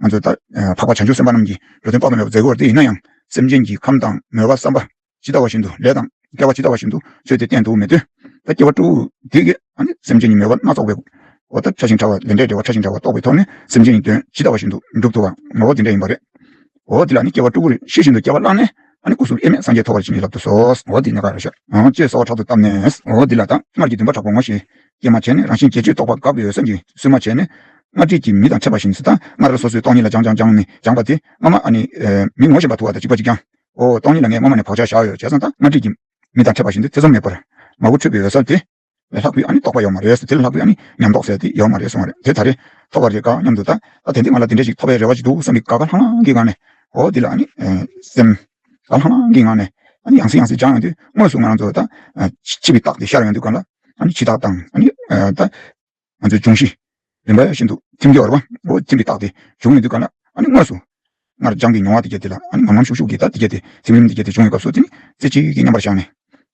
ང་ཚོ་ད་འཕགས་པ་བྱང་ཆུབ་སེམས་དཔའ་རྣམས་ཀྱིས་འགྲོ་དོན་དཔག་ཏུ་མེད་པ་མཛད་དགོས་པ་དེ་ཡིན་ན་ཡང་སེམས་ཅན་གྱི་ཁམས་དང་མོས་པ་བསམ་པ་ཇི་ལྟ་བ་བཞིན་དུ་ལས་དང་སྐལ་བ་ཇི་ལྟ་བ་བཞིན་དུ་ཆོས་དེ་བསྟན་འདུག་མེད་དུས། ད་སྐྱེ་བ་སྤྲུལ་སྐུ་དེ་གིས་ཨ་ནི་སེམས་ཅན་གྱི་མོས་པ་སྣ་ཚོགས་པའི་འོ་ད་ཕྲ་ཞིང་ཕྲ་བ་ལས་འབྲས་འབྲེལ་བ་ཕྲ་ཞིང་ཕྲ་བ་རྟོགས་པའི་ཐོག་ནས་སེམས་ཅན་གྱི་དོན་ཇི་ལྟ་བ་བཞིན་དུ་འགྲུབ་ཐུབ་པ་འོ་དེ་འདྲ་ཡིན་པ་རེད། འོ་དེ་ལ་ནི་སྐྱེ་བ་སྤྲུལ་སྐུར་ཤེས་བཞིན་དུ་སྐྱེ་བ་བླངས་ནས་ཨ་ནི་སྐུ་གསུམ་དབྱེར་མེད་སངས་རྒྱས་ཐོབ་པར་བྱིན་གྱིས་བརླབ་ཏུ་གསོལ། འོ་དེ་གནད་འགག་རེད་ཤག་ཨང་ཅེས་གསོལ་བ་ཕྲག་ཏུ་བཏབ་ནས། འོ་དེ་ལ་ད་སྔར་གྱི་འདུན་པ་དྲག་པོ་ངོ་ཤེས། ཀྱེ་མ་བྱས་ནས་རང་བཞིན་བརྒྱད་ཅུའི་རྟོག་པ་འགགས་པའི་འོད་གསལ་གྱི་བསུ་མ་བྱས་ནས། སྔར་འདྲིས་ཀྱི་མི་དང་འཕྲད་པ་བཞིན་དུ་ད་སྔར་སོ་སོའི་སྟོང་ཉིད་ལ་སྦྱངས་སྦྱངས་སྦྱངས་ནས་སྦྱངས་པ་དེ་སྔ་མ་ཨ་ནི་མི་ངོ་ཤེས་པ་ཐུག་པ་དང་གཅིག་པ་གཅིག་རྐྱང་། འོ་སྟོང་ཉིད་ལ་ངས་སྔོན་མ་ནས་བག་ཆགས་བཞག་ཡོད་བྱས་ཙང་ད་སྔར་འདྲིས་ཀྱི་མི་དང་འཕྲད་པ་བཞིན་དུ་ཐེ་ཚོམ་མེད་པར་མ་བུ་འཁྲུད་པའི་འོད་གསལ་དེ་ལས་ལྷག་པའི་ཨ་ནི་རྟོགས་པ་ཡོད་མ་རེད། དེ་ལས་ལྷག་པའི་ཨ་ནི་ཉམས་རྟོགས་ཟེར་དེ་ཡོད་མ་རེད་གསུངས་པ་རེད། དེ་ད་རེས་ཐོབ་པ་རེད་དཀའ་སྙམ་དུ་ད་ད་དེ་འདི་ང་ལ་དེ་འདྲ་ཞིག་ཐོབ་པའི་རེ་བ་ཞིག་འདུག་བསམ་པའི་དགའ་དགའ་ལྷང་ལྷང་གི་ངང་ནས། འོ་འདི་ལ་ཨ་ནི་སེམས་དགའ་ལྷང་ལྷང་གི་ངང་ནས་ཨ་ནི་ཡང་སེ་ཡང་སེ་སྦྱངས་ཡོང་དུས་དངོས་སུ་ང་རང་ཚོ་ད་འཆི་བའི་རྟགས་དེ་ཤར་ཡོང་དུས་གང་ལ་ཨ་ནི་འཆི་རྟགས་དང་ཨ་ནི་ད། ང་ཚོའི་འབྱུང་བཞི་རིམ་པ་བཞིན་དུ་ཐིམ་གྱི་ཡོད་རེད་བ། འོ་ཐིམ་པའི་རྟགས་དེ་བྱུང་ཡོང་དུས་ག་ལ་ཨ་ནི་དངོས་སུ་སྔར་སྦྱངས་ཀྱི་མྱོང་བ་དེ་གྱད་དེ་ལ་ཨ་ནི་ངམ་ངམ་ཤུགས་ཤུགས་ཀྱིས་ད་དེ་གྱད་དེ་ཐིམ་རིམ་དེ་གྱད་དེ་བྱུང་བའི་སྐབས་སུ་དེ་ནི་རྩེ་གཅིག་གིས་མཉམ་པར་བཞག་ནས་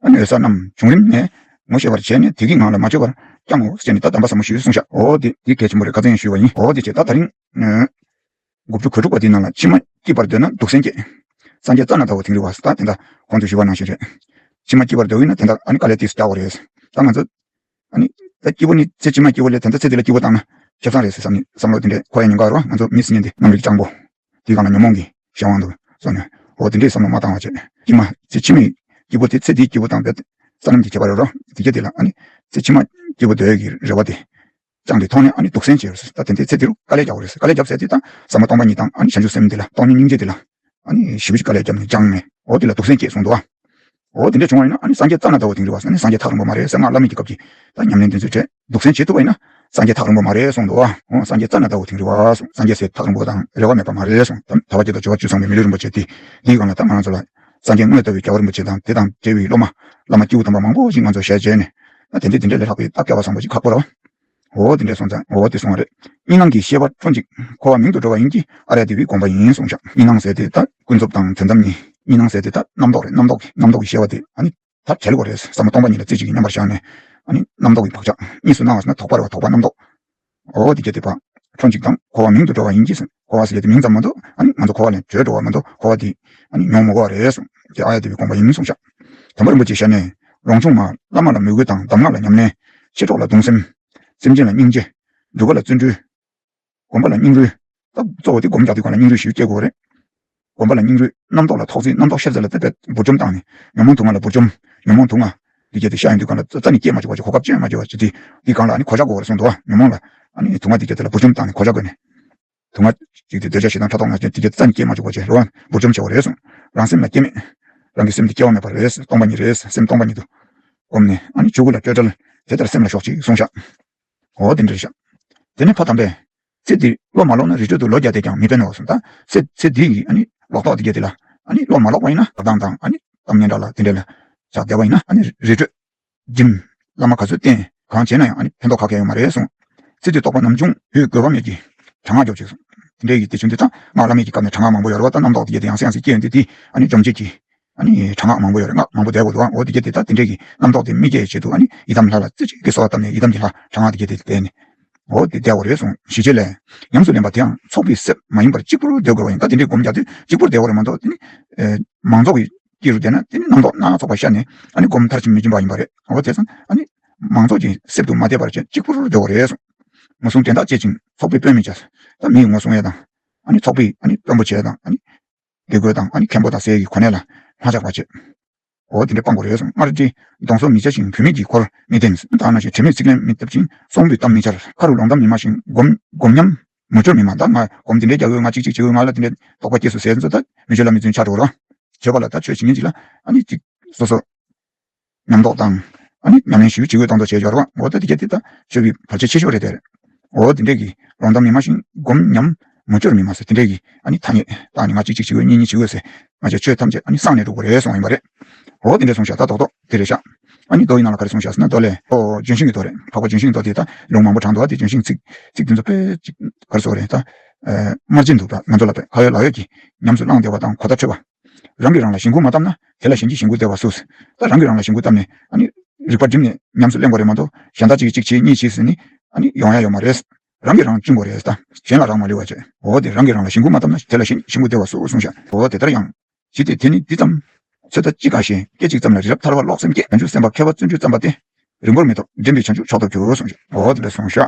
ཨ་ནི་འོད་གསལ་རྣམས་བྱུང་རིམ་ནས་ངོ་ཤེས་པར་བྱས་ནས་དེ་གི་ངང་ལ་མ་བཅོས་པར་བསྐྱང་ངོ་ཟེར་ནས་ད་གདམས་པ་ཟབ་མོ་ཞུས་གསུངས་ཤག་འོ་དེ་དེ་གལ་ཆེན་པོ་རེད། ཁ་ཚན་ཞུས་པ་ཡིན། འོ་དེ་བྱས་ད་ད་རིང་དགུ་བཅུ་གོ་དྲུག་པ་དེའི་ནང་ལ་ཕྱི་མ་སྐྱིད་པར་འདོད་ན་སྡུག་བསྲན་བསྐྱེད། སངས་རྒྱས་རྩ་ན་དགའ་བོ་དིང་རི་བ་ཟེར་ད་དེ་འདྲ་གོང་དུ་ཞུས་པ་ནང་བཞིན་རེད། ཕྱི་མ་སྐྱིད་པར་འདོད་ཡིན་ན་དེ་འདྲ་ཨ་ནི་དཀའ་ལས་ཏིས་རྒྱག་དགོས་རེད། ད་ང་ཚོ་ཨ་ནི་ད་སྐྱིད་པོ་ནི་ཚེ་ཕྱི་མ་སྐྱིད་པོ་ལས་དེ་འདྲ་ཚེ་འདི་ལ་སྐྱིད་པོ་བཏང་ན་ཆ་ཚང་རེད་ཟེར་བསམ་ནས་བསམ་བློ་དེ་འདྲས་འཁོར་ཡ་ཉེན་ཁ་རོ། ང་ཚོ་མི་སེམས་ཅན་དེ་རྣམ་རིག་སྤྱང་པོ་དེའི་སྒང་ལ་ཉོན་མོངས་ཀྱི་གཞན་དབང་དུ་སོང་ནས་འོ་དེ་འདྲས་བསམ་བློ་མ་བཏང་བ་བྱས་ཕྱི་མ་ཚེ་ཕྱི་མའི་སྐྱིད་པོ་དེ་ཚེ་འདིའི་སྐྱིད་པོ་དང་དཔེ་ས་ལམ་གྱི་ཁྱད་པར་རོ། དེ་གྱད་དེ་ལ་ཨ་ནི་ཚེ་ཕྱི་མ་སྐྱིད་པོ་འདོད་ཡ་གི་རེ་བ་དེ། བཅངས་ཏེ་ཐོག་ནས་ཨ་ནི་སྡུག་བསྲན་བྱས་ཡོད་ཟེར། ད་དེ་འདྲའི་ཚེ་འདི་རུ་དཀའ་ལས་རྒྱག་དགོས་རེད་ཟེར། དཀའ་ལས་རྒྱབ་ཟེར་དེ་ད་ཟབ་མོ་སྟོང་པ་ཉིད་དང་ཨ་ནི་བྱང་ཆུབ་སེམས་འདི་ལ་སྟོང་ཉིད་སྙིང་རྗེ་འདི་ལ་ཨ་ནི་ཞེ་པོ་ཅིག་དཀའ་ལས་རྒྱབ་ནས་སྦྱངས་ནས་འོ་དེ་ལ་སྡུག་བསྲན་བྱས་གསུངས་འདུག་ཨ། འོ་དེ་འདྲ་བྱུང་བ་ཡིན་ན་ཨ་ནི་སངས་རྒྱས་རྩ་ན་ཟླ་བོ་དིང་རི་བ་ཟེར་ཨ་ནི་སངས་རྒྱས་ཐག་རིང་པོ་མ་རེད་ཟེར། སྔགས་བླ་མེད་ཀྱི་སྐབས་ཀྱི་ད་ཉམས་ལེན་དེ་ཚོ་བྱས་སྡུག་བསྲན་བྱེད་ཐུབ་པ་ཡིན་ན་སངས་རྒྱས་ཐག་རིང་པོ་མ་རེད་གསུངས་འདུག་ཨ། འོ་སངས་རྒྱས་རྩ་ན་ཟླ་བོ་དིང་རི་བ་གསུངས། སངས་རྒྱས་ཟེར་ཐག་རིང་པོ་དང་རེ་བ་མེད་པ་མ་རེད་གསུངས། ད་ལྟ་བ་བརྒྱད་དང་འབྱོར་བ་བཅུ་ཚང་བའི་མི་ལུས་རིན་པོ་ཆེ་དེ་འདིའི་སྒང་ལ་ད་ང་རང་ཚོ་ལ་སངས་རྒྱས་དངོས་ལྟ་བུའི་རྒྱལ་བ་རིན་པོ་ཆེ་དང་དེ་དང་འབྲེལ་བའི་སློབ་མ་བླ་མ་སྐྱེས་བུ་དམ་པ་མང་པོ་ཞིག་ང་ཚོ་ཞལ་མཇལ་ནས་ད་དེ་འདྲ་དེ་འདྲ་ལས་ལྷག་པའི་རྟགས་བསྐལ་པ་བཟང་པོ་ཅིག་ཁག་པོ་རེད་བ། འོ་དེ་འདྲས་སོང་ཙང་འོ་དེ་སོང་བ་རེད། གཉིས་སྣང་གི་ཤེས་པ་ཕྲོ་གཅིག་འཁོར་བ་མིང་དུ་འགྲོ་བ་ཡིན་གྱི་ཨཱརྱ་དེ་བའི་དགོངས་པ་ཡིན་གསུངས་ཤག་གཉིས་སྣང་ཟེར་དེ་ད་ཀུན་རྫོབ་དང་དོན་དམ་གཉིས། གཉིས་སྣང་ཟེར་དེ་ད་རྣམ་རྟོག་རེད། རྣམ་རྟོག་གི་རྣམ་རྟོག་གི་ཤེས་པ་དེ་ཨ་ནི་ད་བྲལ་དགོས་རེད། ཟབ་མོ་སྟོང་པ་ཉིད་ལ་རྩེ་གཅིག་གིས་མཉམ་པར་བཞག་ནས་ཨ་ནི་རྣམ་རྟོག་གི་བག་ཆགས་གཉིས་སུ་སྣང་བ་ཟེར་ན་དོགས་པ་རེད་བ། དོགས་པ་རྣམ་རྟོག་འོ་དེ་གྱད་དེ་བ་ཕྲོ་གཅིག་དང་འཁོར་བ་མིང་དུ་འགྲོ་བ་ཡིན་གྱི་ཟེར། འཁོར་བ་ཟེར་དེ་མིང་ཙམ་མ་གཏོགས་ཨ་ནི་ང་ཚོ་འཁོར་བ་ལས་གྲོལ་འགྲོ་བ་མ་གཏོགས་འཁོར་བ་དེ་ཨ་ནི་མྱོང་མི་དགོས་པ་རེད་གསུངས། དེ་ཨཱརྱ་དེ་བའི་དགོངས་པ་ཡིན་གསུངས་ཤག་དམ་པ་རིན་པོ་ཆེའི་ཞལ་ནས། རང་བྱུང་མ་བླ་མ་ལ་མོས་གུས་དང་གདམས་ངག་ལ་ཉམས་ལེན། མཆེད་གྲོགས་ལ་གདུང་སེམས། སེམས་ཅན་ལ་སྙིང་རྗེ། སྒྲུབ་པ་ལ་བརྩོན་འགྲུས། སྒོམ་པ་ལ་སྙིང་རུས། ད་གཙོ་བོ་དེ་སྒོམ་རྒྱག་དུས་སྒང་ལ་སྙིང་རུས་ཤིག་སྐྱེ་དགོས་རེད། སྒོམ་པ་ལ་སྙིང་རུས། རྣམ་རྟོག་ལ་ཐོག་བརྩེགས། རྣམ་རྟོག་ཤར་ཚད་ལ་དེ་བས་འབུར་འཇོམས་བཏང་ནས་ཉོན་མོངས་དུག་ལྔ་ལ་འབུར་འཇོམས། ཉོན་མོངས་དུག་ལྔ་འདི་གྱད་དེ་ཤར་ཡོང་དུས་སྒང་ལ་རྩ་ནས་སྐྱེ་མ་བཅུག་པ་ཅིག་གོ་སྐབས་ཅི་ཡང་མ་བཅུག་པ་ཅིག་དེ་འདིའི་སྒང་ལ་ཨ་ནི་གོད་ཆག་དགོས་རེད་གསུངས་འདུག་བ། ཉོན་མོངས་ལ་ཨ་ནི་དུག་ལྔ་འདི་གྱད་དེ་ལ་འབུར་འཇོམས་བཏང་ནས་གོད་ཆག་དགོས་ནས། དུག་ལྔ་གཅིག་དེ་འདོད་ཆགས་ཞེ་སྡང་ཕྲག་དོག་ང་རྒྱལ་དེ་གྱད་རྩ་ནས་སྐྱེ་མ་བཅུག་པ་བྱས་རེད་བ། འབུར་འཇོམས་བྱེད་དགོས་རེད་གསུངས། རང་སེམས་ལ་སྐྱེ་མེད། རང་གི་སེམས་དེ་སྐྱེ་བ་མེད་པ་རེད། སྟོང་པ་ཉིད་རེད། སེམས་སྟོང་པ་ཉིད་དུ་བསྒོམས་ནས་ཨ་ནི་ཆོས་སྐུ་ལ་སྤྲོས་བྲལ་དེ་ལྟར་སེམས་ལ་ཞོག་ཅིག་གསུངས་ཤག་འོ་དེ་འདྲ་རེད་ཤག་དེ་ནས་ཕ་དམ་པས། ཚེ་འདིར་བློ་མ་ལོག་ན་རི་ཁྲོད་དུ་ལོ་བརྒྱ་བསྡད་ཀྱང་མི་ཕན་ནོ་གསུངས། ད་ཚེ་ཚེ་འདི་ཡི་ཨ་ནི་ལོག་རྟོག་དེ་གྱད་དེ་ལ་ཨ་ནི་བློ་མ་ལོག་པ་ཡིན་ན་བདག་དང་དང་ཨ་ནི་གཏམ་སྙན་གྲགས་ལ་དེ་འདྲ་ལ་ཆགས་བསྡད་པ་ཡིན་ན་ཨ་ནི་རི་ཁྲོད། འཇིམ། བླ་མ་ག་ཚོད་བསྟེན་གང་བྱས་ན་ཡང་ཨ་ནི་ཕན་ཐོགས་ག་གེ་ཡོད་མ་རེད་གསུངས། ཚེ་འདིའི་རྟོག་པ་ནམ་བྱུང་ཡོད་དགོས་པ་མེད་ཀྱི། དྲག་སྔགས་སྐྱོབ་ཅིག་གསུངས། དེ་འདྲའི་གི་དེ་བྱུང་དུས་ད་སྔགས་བླ་མེད་ཀྱི་སྐབས་ནས་དྲག་སྔགས་མང་པོ་ཡོད་རེད་བ། ད་རྣམ་རྟོག་དེ་གྱད་དེ་ཡང་སེ་ཡང་སེ་སྐྱེ་ཡོང་དུས་དེ་ཨ་ནི་འཇོམས་བྱེད་ཀྱི་ཨ་ནི་དྲག་སྔགས་མང་པོ་ཡོད་རེད། སྔགས་མང་པོ་བཟླས་དགོས་འདུག་བ། འོ་དེ་གྱད་དེ་ད་དེ་འདྲའི་གི་རྣམ་རྟོག་དེ་མི་སྐྱེ་ཆེད་དུ་ཨ་ནི་ཡི་དམ་ལྷ་ལ་རྩེ་གཅིག་གིས་གསོལ་བ་བཏབ་ནས་ཡི་དམ་གྱི་ལྷ་དྲག་སྔགས་དེ་གྱད་དེ་བཟླས་ནས། འོ་དེ་བསྡད་དགོས་རེད་གསུངས། ཞི་བྱེད་ལས། ཉམས་སུ་ལེན་པ་དེའང་ཚོགས་པའི་གསེབ་མ་ཡིན་པར་གཅིག་པུར་སྡོད་དགོས་པ་ཡིན། ད་དེ་འདྲའི་སྒོམ་རྒྱག་དུས་གཅིག་པུར་བསྡད་དགོས་རེད་མ་གཏོགས། དེ་ནི་ཨེ་མང་ཚོགས་ཀྱི་དཀྱིལ་རུ་བསྡད་ན་དེ་ནི་རྣམ་རྟོག་སྣ་ཚོགས་པ་ཤར་ནས་ཨ་ནི་སྒོམ་མཐར་ཕྱིན་མི་འབྱུང་བ་ཡིན་པ་རེད། འོ་དེ་ཙང་ཨ་ནི་མང་ཚོགས་ཀྱི་གསེབ་ཏུ་མ་བསྡད་པར་བྱས་གཅིག་པུར་སྡོད་དགོས་རེད་གསུངས། ངོ་སྲུང་དོན་དག་བྱེད་ཅིང་ཚོགས་པའི་དཔོན་མི་བྱ། ད་མིའི་ངོ་སྲུང་ཡས་དང་། ཨ་ནི་ཚོགས་པའི་ཨ་ནི་དཔོན་པོ་བྱས་དང་། ཨ་ནི་དགེ་བསྐོས་དང་། ཨ་ནི་མཁན་པོ་དང་ཟས་ཀྱི་གོ་གནས་ལ་མ་ཆགས་པ་བྱེད། འོ་དེ་འདྲ་སྤང་དགོས་རེད་གསུངས། སྔར་བྲིས། གདོང་བསུ་མི་བྱ་ཞིང་བུད་མེད་ཀྱི་འཁོར་མི་འདེམས། ད་ནང་བཞིན་དྲི་མེད་ཚིག་ལན་མི་བཏབ་ཅིང་གསོང་འབུད་གཏམ་མི་འཆར། ཁ་རུ་ལོང་གཏམ་མི་སྨྲ་ཞིང་སྒོམ་སྒོམ་ཉམས་མུ་ཅོར་མི་སྨྲ། ད་ང་སྒོམ་དེ་འདྲའི་རྒྱག་ཡོད། ང་གཅིག་གཅིག་བྱེད་ཡོད། ང་ལ་དེ་འདྲའི་དོགས་པ་སྐྱེས་སོང་ཟེར་ཚོ་ད་མི་ཆོས་ལ་མི་བརྩོན་ཆགས་འགྲོ་རོགས། བརྗོད་པ་ལ་ད་ཆོས་བྱེད་མཁན་ཅིག་ལ་ཨ་ནི་ཅིག་སོ་སོ་ཉམས་རྟོགས་དང་། ཨ་ནི་ཉམས་ལེན་ཞུ་བྱེད་དགོས་དང་དོ་བྱེད་འབྱོར་བ། འོ་ད་དེ་གྱད་དེ་ད་ཆོས་ཀྱི་བར་ཆད་ཆེ་ཤོས་རེད་དེ། འོ་དེ་འདྲས་ཀྱི་ལོང་གཏམ་མི་སྨྲ་ཞིང་སྒོམ་ཉམས་མུ་ཅོར་མི་སྨྲ་ཟེར་དེ་འདྲས་ཀྱི་ཨ་ནི་ཐ་སྙད་བཏགས་ནས་ང་གཅིག་གཅིག་བྱེད་དགོས། གཉིས་གཉིས་བྱེད་དགོས་ཟེར་ང་ཚོས་ཆོས་ཐམས་ཅད་ཨ་ནི་གསང་ནས་འགྲོ་དགོས་རེད་གསུངས་ཡིན་པ་རེད། འོ་དེ་འདྲས་གསུངས་ཤག་ད་རྡོག་རྡོག་དེ་རེད་ཤག་ཨ་ནི་མདོ་ཡི་ནང་ལ་ག་རེ་གསུངས་ཤག་ཟེར་ན་མདོ་ལས། ཨོ་ལྗོན་ཤིང་གི་མདོ་རེད། འཕགས་པ་ལྗོན་ཤིང་གི་མདོ་དེ་ད་ལུང་མང་པོ་དྲངས་འདུག་ཨ། དེ་ལྗོན་ཤིང་ཚིག་ཚིག་དེ་ཚོ་དཔེ་ཅིག་ག་རེ་ཟེར་དགོས་རེད། ད་ཨ་དམར་རྗེན་འདུག་ད་ང་ཚོ་ལ་དཔེ་ཁ་ཡོད་ལག་ཡོད་ཀྱིས་ཉམས་སུ་བླངས་བསྡད་པ་དང་གོ་བརྡ་འཕྲོད་པ། རང་གིས་རང་ལ་ཞེན་ཁུངས་མ་བཏབ་ན། དེ་ལ་གཞན་གྱིས་ཞེན་ཁུངས་སྟེར་བ་སུ། ད་རང་གིས་རང་ལ་ཞེན་ཁུངས་བཏབ་ནས་ཨ་ནི་རིག་པ་བསྒྲིམས་ནས་ཉམས་སུ་ལེན་དགོས་རེད་མ་གཏོགས། གཞན་དག་ཅིག་གིས་གཅིག་བྱེད་གཉིས་བྱེད་ཟེར་ནས་ཨ་ནི་ཡོང་ཡ་ཡོད་མ་རེད། རང་གིས་རང་བཅིངས་དགོས་རེད། ད་གཞན་ལ་རང་མ་ལུས་པ་བྱས། འོ་དེ་རང་གིས་རང་ལ་ཞེན་ཁུངས་མ་བཏབ་ན་དེ་ལ་གཞན་གྱིས་ཞེན་ཁུངས་སྟེར་བ་སུ་གསུངས་ཤག་འོ་དེ་ལྟར་ཡང་། ཇི་སྟེ་དེ་ནི་འདི་ཙམ། ཚོད་ལྟ་ཅི་དགའ་ཞེས། སྐད་ཅིག་ཙམ་ལ་རི་རབ་ཐལ་བར་རློག་སེམས་བསྐྱེད། བྱང་ཆུབ་སེམས་དཔའ་མཁས་པ་བརྩོན་འགྲུས་བརྩམས་པ་སྟེ། རིང་པོར་མི་ཐོགས་འདྲེན་པའི་བྱང་ཆུབ་མཆོག་ཐོབ་འགྱུར་གསུངས་ཤག་འོ་དེ་འདྲ་གསུངས་ཤག